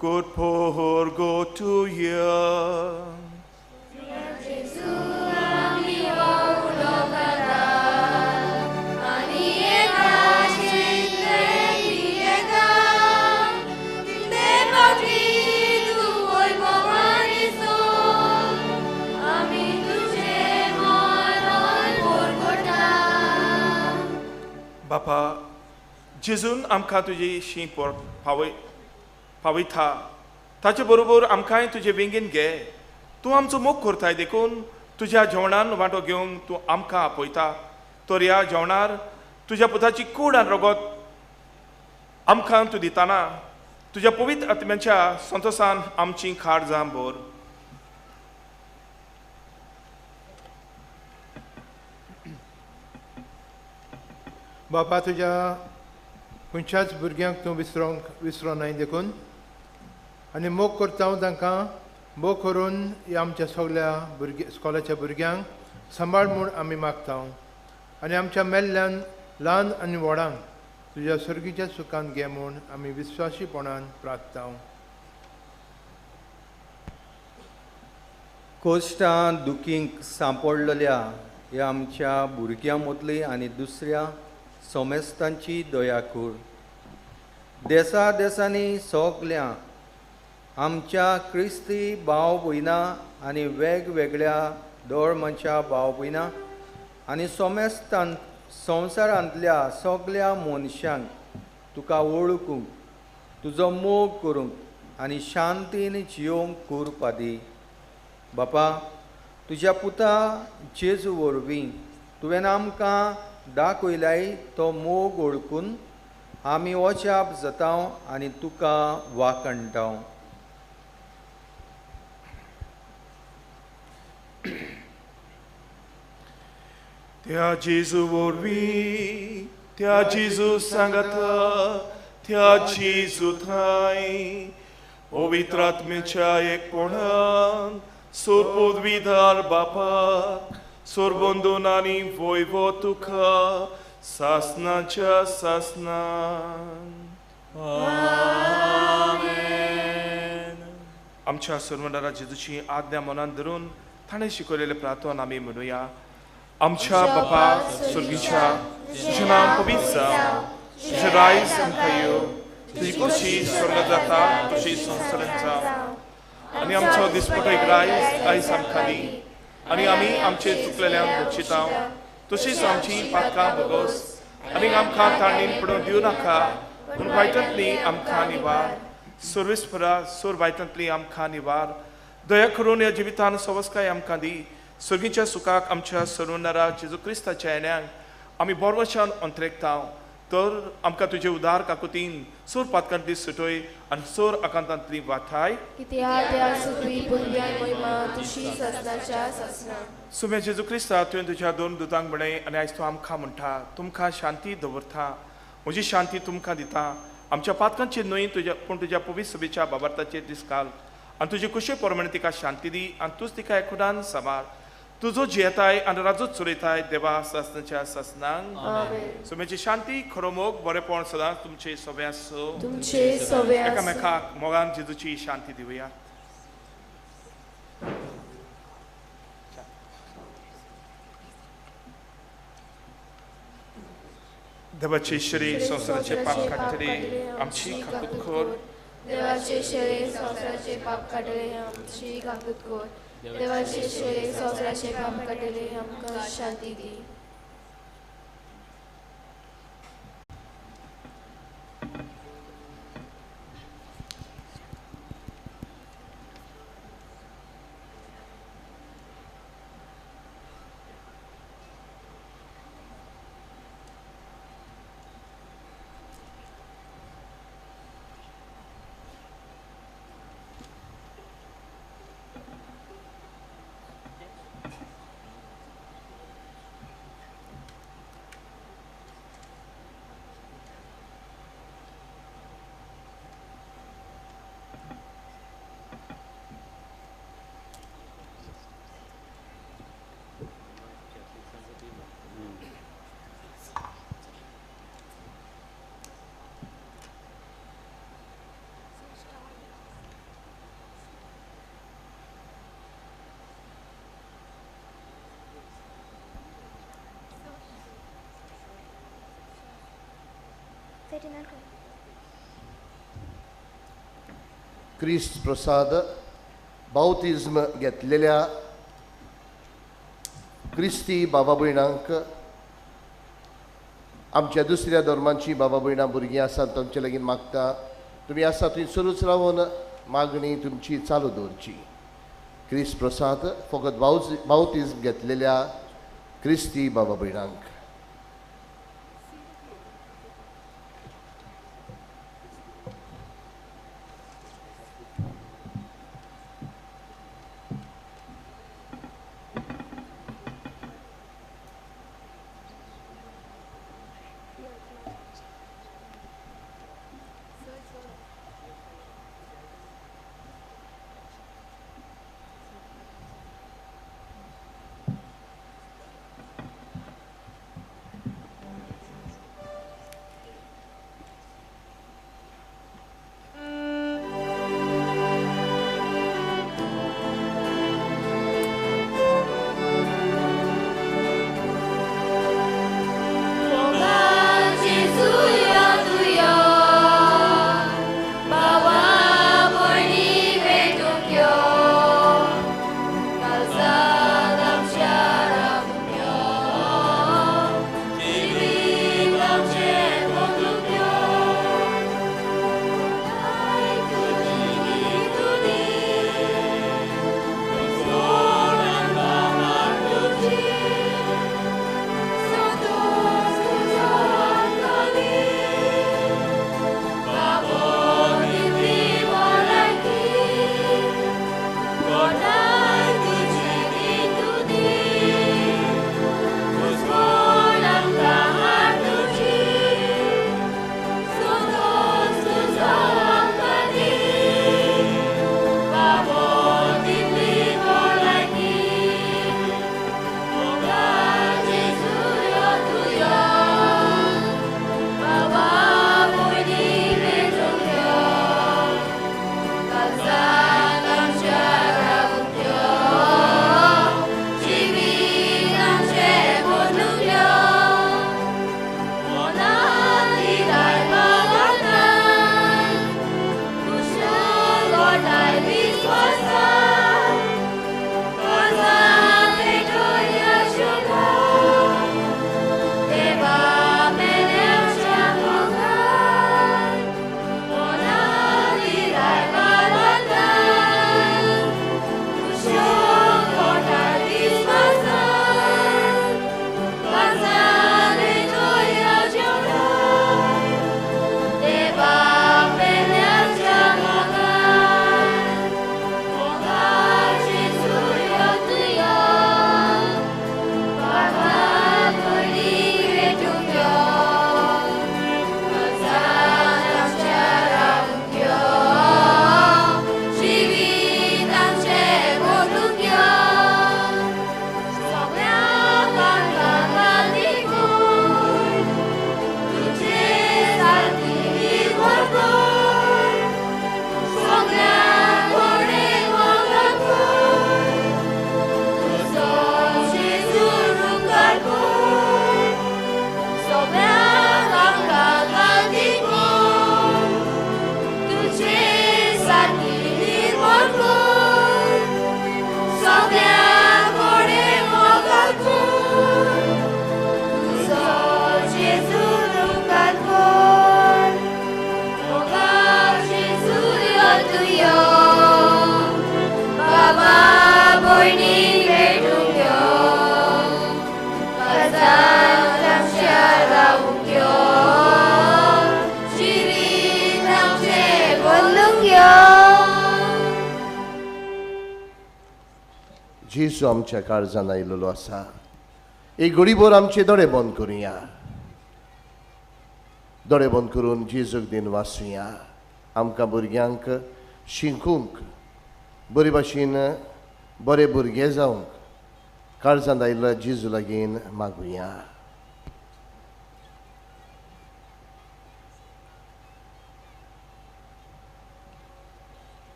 कोरपोर गोतुया. बापा जेजून आमकां तुजी शी पावय पावयता, ताचे बरोबर आमकांय तुजे वेंगेन घे. तूं आमचो मोग करताय देखून तुज्या जेवणान वांटो घेवंक तूं आमकां आपयता. तर ह्या जेवणार तुज्या पुताची कूड आनी रगत आमकां तूं दिताना तुज्या पवित्र आत्म्याच्या संतोसान आमची खाड जाम भर. बापा तुज्या खंयच्याच भुरग्यांक तूं विसरोंक विसरो न्हय देखून आनी मोग करता हांव तांकां मोग करून ह्या आमच्या सगल्या भुरगे स्कॉलाच्या भुरग्यांक सांबाळ म्हूण आमी मागता आनी आमच्या मेल्ल्यान ल्हान आनी व्हडांक तुज्या सर्गीच्या सुखान घे म्हूण आमी विस्वासीपणान प्रार्थता. कोश्टां दुखींक सांपडलेल्या ह्या आमच्या भुरग्यां मदली आनी दुसऱ्या सोमेस्तांची दया कर. देसा देसांनी सगल्या आमच्या क्रिस्ती भाव भयणां आनी वेगवेगळ्या धर्माच्या भाव भयणां आनी सोमेस्तांत संवसारांतल्या सगल्या मनशांक तुका वळखूंक, तुजो मोग करूंक आनी शांतीन जियोवंक कुरपा दी. बापा तुज्या पुता जेजू वरवीं तुवें आमकां दाखयलाय तो मोग वळखून आमी ओजाप जाता आनी तुका वाखणटा. त्या जेजू वरवीं, त्या जेजू सांगाता, त्या जेजू थांय पवित्र आत्म्याच्या एकपणान सोरपदवीधार बापाक सोरबंदून आनी वैभव तुका सासनाच्या सासनान. आमेन. आमच्या सर्वंडारा जेजूची आज्ञा मनान धरून ताणें शिकयलेलें प्रार्थना आमी म्हणुया. आमच्या बापा स्वर्गीच्या, तुजें नांव पवित्र जावं, तुजें रायज आमकां येवं, तुजी खोशी स्वर्गांत जाता तशी संवसारांत जावं. आनी आमचो दिसपटो एक रायज आयज आमकां दी आनी आमी आमचे चुकलेल्यांक बक्षिता तशीच आमची पातकां भोगोस आनी आमकां ताणीन पडून दिवं नाका पूण वायटांतली आमकां निवार. सर्वेस्परा सोर वायटांतली आमकां निवार. दया करून ह्या जिवितान सवस्काय आमकां दी. सर्गीच्या सुखाक आमच्या सर्वनारा जेजू क्रिस्ताच्या येण्याक आमी बोरवशान अंतरेकता. तर आमकां तुजे उदार काकुतीन सोर पातकांतली सुटय आनी सोर आकांतांतली वाठाय. सुम्या जेजू क्रिस्ता तुवें तुज्या दोन दुतांक म्हणलें आनी आयज तूं आमकां म्हणटा, तुमकां शांती दवरता, म्हजी शांती तुमकां दिता. आमच्या पातकांचेर न्हय तुज्या पूण तुज्या पवित्र सभेच्या बाबार्थाचेर दीस घाल आनी तुजे कुशे प्रमाणे तिका शांती दी आनी तूंच तिका एकूणान सांबाळ. तुजो जियेताय आनी राजूच चलयताय देवा सासनाच्या सासनांक। सोम्याची शांती खरो मोग बरेपण सदांच तुमचे सगळे आसूं, तुमचे सगळे आसूं। एकामेकाक मोगान जेजूची शांती दिवया। देवाचे शरीर संवसाराचे पाप काडटले आमची काकूत कर। देवाचे शरीर संवसाराचे पाप काडटले आमची काकूत कर। देवाचे शरीर संवसाराचे पाप काडटले आमकां शांती दी। क्रिस्त प्रसाद बाउतिज्म घेतलेल्या क्रिस्ती बाबा भयणांक आमच्या दुसऱ्या धर्मांची बाबा भयणां भुरगीं आसात तांचे लागीं मागता तुमी आसा थंय सुरूच रावन मागणी तुमची चालू दवरची। क्रिस्त प्रसाद फकत बाउतिज्म घेतलेल्या क्रिस्ती बाबा भयणांक। जेजू आमच्या काळजान आयिल्लो आसा. एक घडीभर आमचे दोळे बंद करुया, दोळे बंद करून जेजूक दिन वाचुया. आमकां भुरग्यांक शिकूंक बरे भाशेन बरे भुरगे जावंक काळजांत आयिल्ल्या जेजू लागीं मागुया.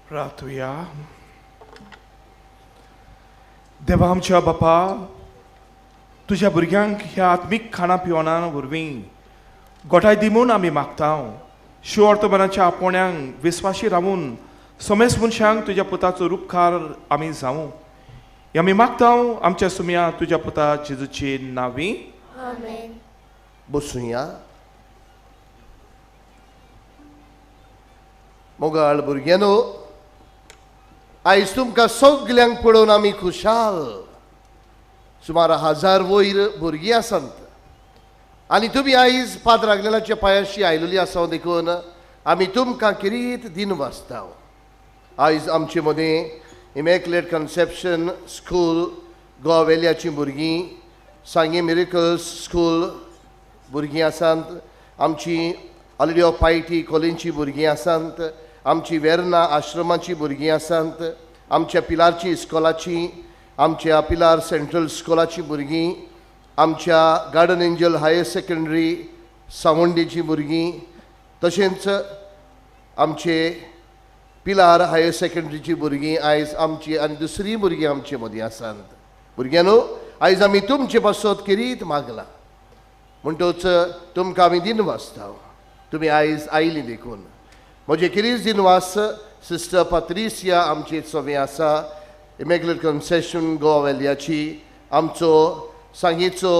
प्रार्थुया. देवा आमच्या बापा, तुज्या भुरग्यांक ह्या आत्मीक खाणा पिवणा वरवीं गोठाय दी म्हूण आमी मागता. शिवर्तमानाच्या आपोवण्यांक विस्वाशी रावून समेस मनशांक तुज्या पुताचो रुपकार आमी जावं हे आमी मागता. आमच्या सुमया तुज्या पुता जेजूची नांवी आमेन. बसुया. मोगाळ भुरग्यांनो, आयज तुमकां सगल्यांक पळोवन आमी खुशाल. सुमार 1000 वयर भुरगीं आसात आनी तुमी आयज पाद्र आग्नेलाच्या पांयाशी आयलेली आसा, देखून आमी तुमकां किरीत दिन वाचता. आयज आमचे मदीं इमॅक्युलेट कन्सेप्शन स्कूल गोवा वेल्याचीं भुरगीं, सांगे मिरेकल्स स्कूल भुरगीं आसात, आमची ऑलरेडी ऑफ पायटी कॉलेजची भुरगीं आसात, आमची वेर्ना आश्रमाची भुरगीं आसात, आमच्या पिलारची इस्कॉलाची, आमच्या पिलार सेंट्रल स्कॉलाची भुरगीं, आमच्या गार्डन एंजल हायर सेकंडरी सावंडेची भुरगीं, तशेंच आमचे पिलार हायर सेकंडरीची भुरगीं आयज आमची आनी दुसरी भुरगीं आमचे मदीं आसात. भुरग्यांनो, आयज आमी तुमचे पासत किरीत मागला, म्हणटच तुमकां आमी दिन वाचता. तुमी आयज आयलीं देखून म्हजे किरीस दिनवास. सिस्टर पात्रिसिया आमची सवे आसा, इमॅक्युलेट कन्सेशन गोवा वेल्याची, आमचो सांगेचो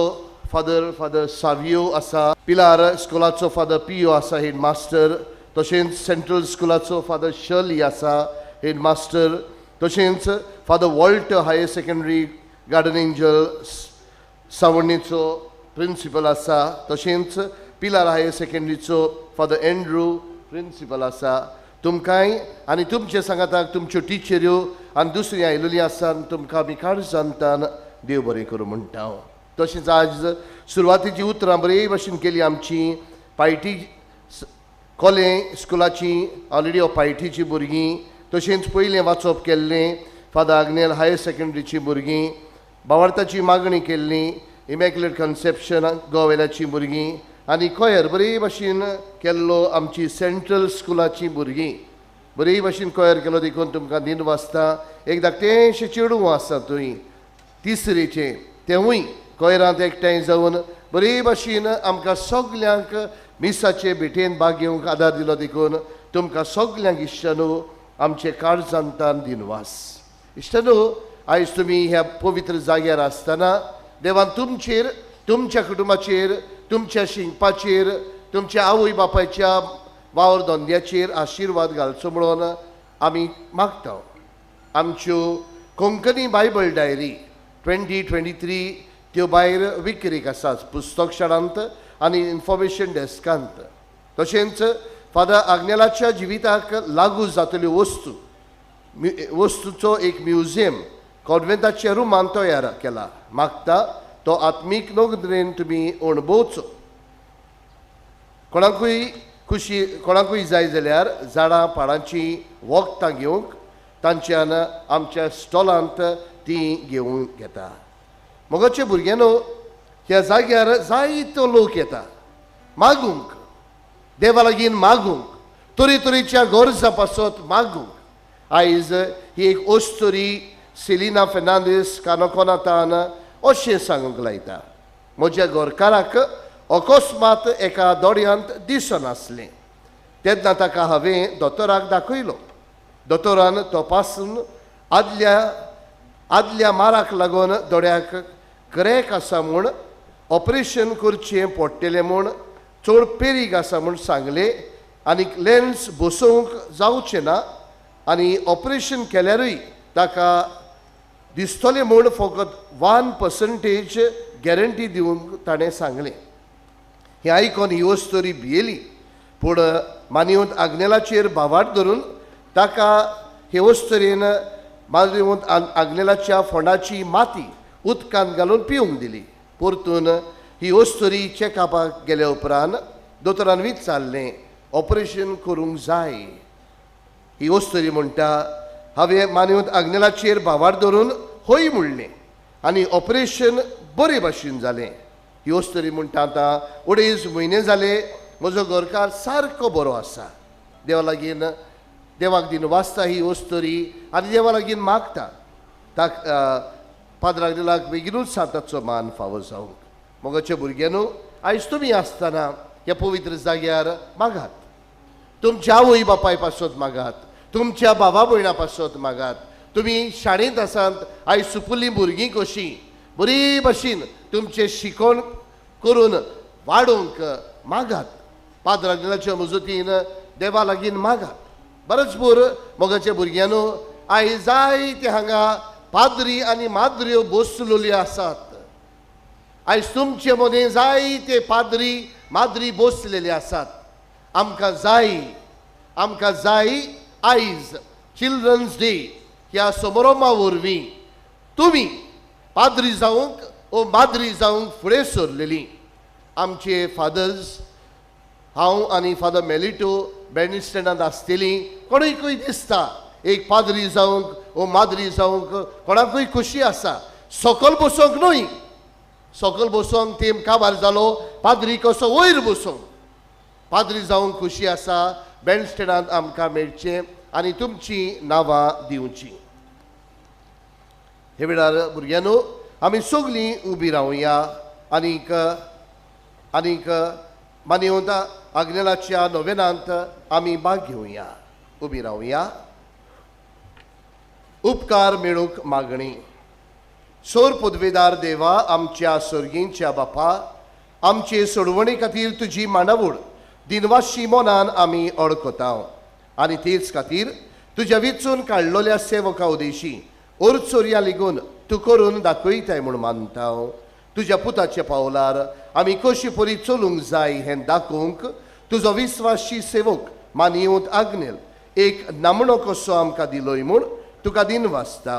फादर सावियो आसा, पिलार स्कुलाचो फादर पियो आसा हेड मास्टर, तशेंच सेंट्रल स्कुलाचो फादर शर्ली आसा हेड मास्टर, तशेंच father Walter higher secondary Garden Angel सावडणेचो principal आसा, तशेंच पिलार हायर सेकंडरीचो फादर एंड्रू प्रिंसिपल आसा. तुमकांय आनी तुमचे सांगाताक तुमच्यो टिचऱ्यो आनी दुसरी आयलेली आसा, तुमकां आमी काळजांतान देव बरें करूं म्हणटा. तशेंच आज सुरवातेची उतरां बरे भाशेन केली आमची पायटी कॉलेज स्कुलाची ऑलरेडी ऑफ पायटीची भुरगीं, तशेंच पयलें वाचप केल्लें फादर आग्नेल हायर सेकंडरीची भुरगीं, बावार्थाची मागणी केल्ली इमॅक्युलेट कन्सेप्शन गोवा वेल्याची भुरगीं आनी कोयर बरे भाशेन केल्लो आमची सेंट्रल स्कुलाची भुरगीं बरे भाशेन कोयर केलो देखून तुमकां दिन वाचता. एक धाकटेंशें चेडूं आसा थंय तिसरेचें, तेवूय कोयरांत एकठांय जावन बरे भाशेन आमकां सगल्यांक मिसाचे भेटेन भाग घेवंक आदार दिलो देखून तुमकां सगल्यांक इश्टानू आमचे काळजांतान दिनवास. इश्टानू, आयज तुमी ह्या पवित्र जाग्यार आसतना देवान तुमचेर, तुमच्या कुटुंबाचेर, तुमच्या शिंकपाचेर, तुमच्या आवय बापायच्या वावर धंद्याचेर आशिर्वाद घालचो म्हणून आमी मागता. आमच्यो कोंकणी बायबल डायरी 2023 त्यो भायर विक्रीक आसात पुस्तक शाळांत आनी इन्फॉर्मेशन डेस्कांत. तशेंच फादर आग्नेलाच्या जिविताक लागू जातल्यो वस्तू वस्तूचो एक म्युझियम कॉन्वेंटाच्या रुमान तयार केला. मागता तो आत्मीक नदरेन तुमी अणभवचो. कोणाकूय खुशी कोणाकूय जाय जाल्यार झाडां पाडांची वखदां घेवंक तांच्यान आमच्या स्टॉलांत ती घेवंक घेता. मोगाचे भुरग्यांनो, ह्या जाग्यार जायतो लोक येता मागूंक, देवा लागीं मागूंक, तरेतरेच्या गरजां पासत मागूंक. आयज ही एक अस्तुरी सेलिना फेर्नांदीस कानकोनातान अशें सांगूंक लायता, म्हज्या घरकाराक अकस्मात एका दोळ्यांत दिसनासलें तेन्ना ताका हांवें दोतोराक दाखयलो. दोतोरान तपासून आदल्या माराक लागून दोळ्याक क्रॅक आसा म्हूण ऑपरेशन करचें पडटलें म्हूण चड पेरीग आसा म्हूण सांगलें आनी लेन्स बसोवंक जावचें ना आनी ऑपरेशन केल्यारूय ताका दिसतलें म्हूण फकत 1% गॅरंटी दिवंक ताणें सांगलें. हें आयकोन ही अस्तोरी भियेली, पूण मानयेवंत आग्नेलाचेर भावार्थ धरून ताका हे अस्तोरेन मानयेवंत आग्नेलाच्या फोंडाची माती उदकांत घालून पिवंक दिली. परतून ही अस्तोरी चॅकअपाक गेल्या उपरांत दोतोरान विचारलें, ऑपरेशन करूंक जाय. ही अस्तोरी म्हणटा, हांवें मानयेवंत आग्नेलाचेर भावार्थ धरून हय म्हणलें आनी ऑपरेशन बरे भाशेन जालें. ही अस्तोरी म्हणटा, आतां 2.5 म्हयने जाले म्हजो घरकार सारको बरो आसा. देवा लागीं देवाक दिन वाचता ही अस्तोरी आनी देवा लागीं मागता ताका पाद्र आग्नेलाक बेगिनूच सांताचो मान फावो जावंक. मोगाच्या भुरग्यांनो, आयज तुमी आसतना ह्या पवित्र जाग्यार मागात, तुमच्या आवय बापाय पासत मागात, तुमच्या भावा भयणा पासत मागात. तुमी शाळेंत आसात, आयज सुपुल्लीं भुरगीं कशीं बरी भाशेन तुमचें शिकोण करून वाडोवंक मागात. पाद्र आग्नेलाच्या मजतीन देवा लागीं मागात. बरोच पूर मोगाच्या भुरग्यांनो, आयज जायते हांगा पाद्री आनी माद्र्यो बसलेल्यो आसात. आयज तुमचे मदें जायते पाद्री माद्री बसलेले आसात. आमकां जाय, आमकां जाय आयज चिल्ड्रन्स डे ह्या समारोमा वरवीं तुमी पाद्री जावंक ओ माद्री जावंक फुडें सरलेली. आमचे फादर्स, हांव आनी फादर मेलिटो बँडस्टँडांत आसतली. कोणूय दिसता एक पाद्री जावंक ओ माद्री जावंक कोणाकूय खुशी आसा. सकल बसोंक न्हय, सकल बसोंक तेम काबार जालो, पाद्री कसो वयर बसोंक. पाद्री जावंक खुशी आसा. बँडस्टँडांत आमकां मेळचें आनी तुमचीं नांवां दिवचीं. हे वेळार भुरग्यांनो आमी सगळीं उबी रावया आनीक आनीक मानयेवंत आग्नेलाच्या नोवेनांत आमी भाग घेवया. उबी रावया. उपकार मेळूंक मागणी. सोर पदवेदार देवा, आमच्या सर्गींच्या बापा, आमचे सोडवणे खातीर तुजी मांडावळ दिनवाशी मनान आमी अडकता आनी तेच खातीर तुज्या विचून काडलेल्या सेवका उदेशी ओरचोरया लिगून तूं करून दाखयताय म्हूण मानता. तुज्या पुताच्या पावलार आमी कशी परी चलूंक जाय हें दाखोवंक तुजो विस्वाशी सेवक मानयेवंत आग्नेल एक नामणो कसो आमकां दिलोय म्हूण तुका दिनवासता.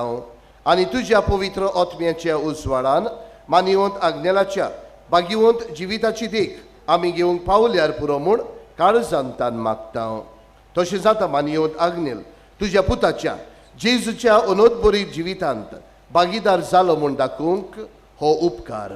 आनी तुज्या पवित्र आत्म्याच्या उजवाडान मानयेवंत आग्नेलाच्या भाग्यवंत जिविताची देख आमी घेवंक पावल्यार पुरो म्हूण काळजांतान मागता. तशें जाता मानयेवंत आग्नेल तुज्या पुताच्या जेजूच्या अनोदबरी जिवितांत भागीदार जालो म्हूण दाखोवंक हो उपकार.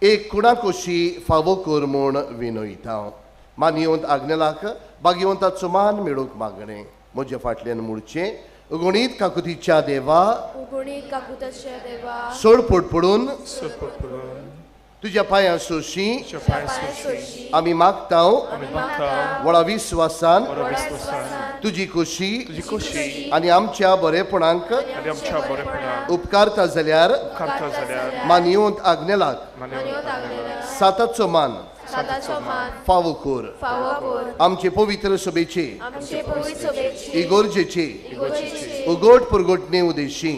एक कुणाकोशी फावो कर म्हूण विनयता. मानयेवंत आग्नेलाक भाग्यवंताचो मान मेळूंक मागणें. म्हज्या फाटल्यान मुळचें, उगणीत काकुतीच्या देवा, उगणीत काकुतीच्या देवा, सोडपोट पडून तुज्या पांयां सोशी आमी मागता. व्हडा विस्वासान तुजी खोशी आनी आमच्या बरेपणाक उपकारता जाल्यार मानयेवंत आग्नेलाक साताचो मान फावो कर. आमचे पवित्र सभेचे इगोर्जेचे उगोट पुरगोटणे उदेशी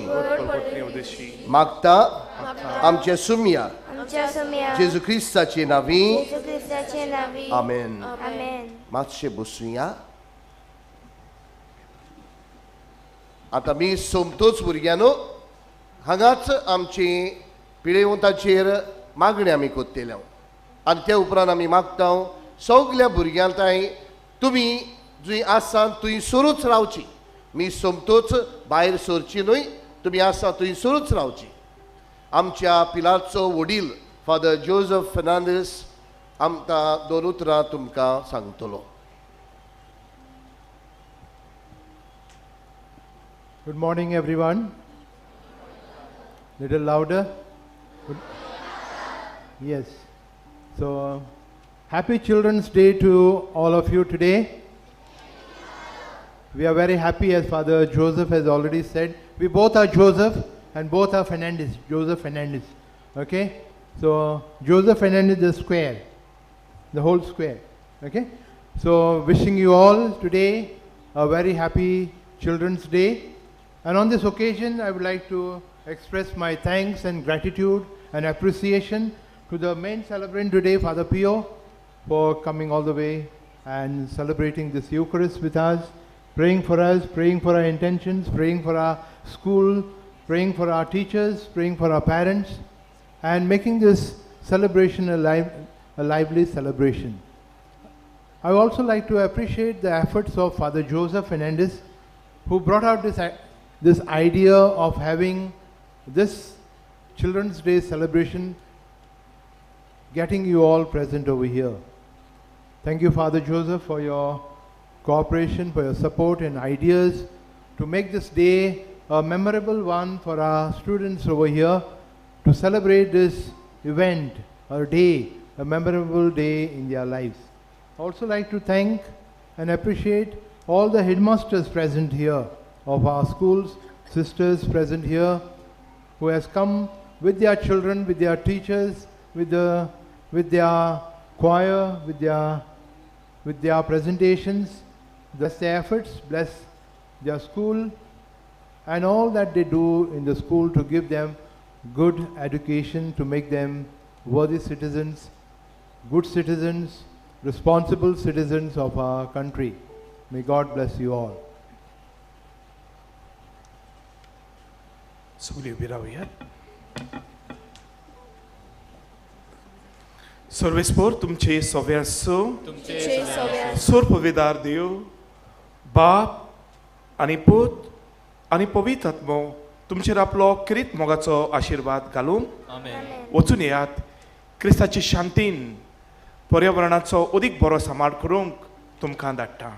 मागता. आमच्या सुम्या जेजू क्रिस्ताचे नावी आमेन. मातशे बसुया. आतां मी सोमतोच भुरग्यांनो हांगाच आमची पिळेवंताचेर मागणी आमी कोत्तेले आनी त्या उपरांत आमी मागता सगल्या भुरग्यां तांय तुमी जंय आसा थंय सुरूच रावची. मी सोमतोच भायर सरची न्हय, तुमी आसा थंय सुरूच रावची. आमच्या पिलारचो वडील फादर जोजफ फेर्नांदीस आमकां दोन उतरां तुमकां सांगतलो. Good morning, everyone. Little louder. Good. Yes. So, happy Children's Day to all of you today. We are very happy, as Father Joseph has already said. We both are Joseph and both are Fernandez, Joseph Fernandez. Okay? So, Joseph Fernandez, the square, the whole square. Okay? So wishing you all today a very happy Children's Day. And on this occasion, I would like to express my thanks and gratitude and appreciation to the main celebrant today, Father Pio, for coming all the way and celebrating this Eucharist with us, praying for us, praying for our intentions, praying for our school, praying for our teachers, praying for our parents, and making this celebration a lively celebration. I would also like to appreciate the efforts of Father Joseph Fernandez, who brought out this idea of having this Children's Day celebration, getting you all present over here. Thank you, Father Joseph, for your cooperation, for your support and ideas to make this day a memorable one for our students over here, to celebrate this event or day, a memorable day in their lives. I also like to thank and appreciate all the headmasters present here of our schools, sisters present here, who has come with their children, with their teachers, with their choir, with their presentations. Bless their efforts, bless their school, and all that they do in the school to give them good education, to make them worthy citizens, good citizens, responsible citizens of our country. May God bless you all. सगळी उबी रावया. सर्वेस्पोर तुमचे सव्या आसूं, सोर पविदार देव बाप आनी पूत आनी पवित्र आत्मो तुमचेर आपलो क्रीत मोगाचो आशिर्वाद घालून वचून येयात. क्रिस्ताची शांतीन पर्यावरणाचो अदीक बरो सांबाळ करूंक तुमकां धाडटा.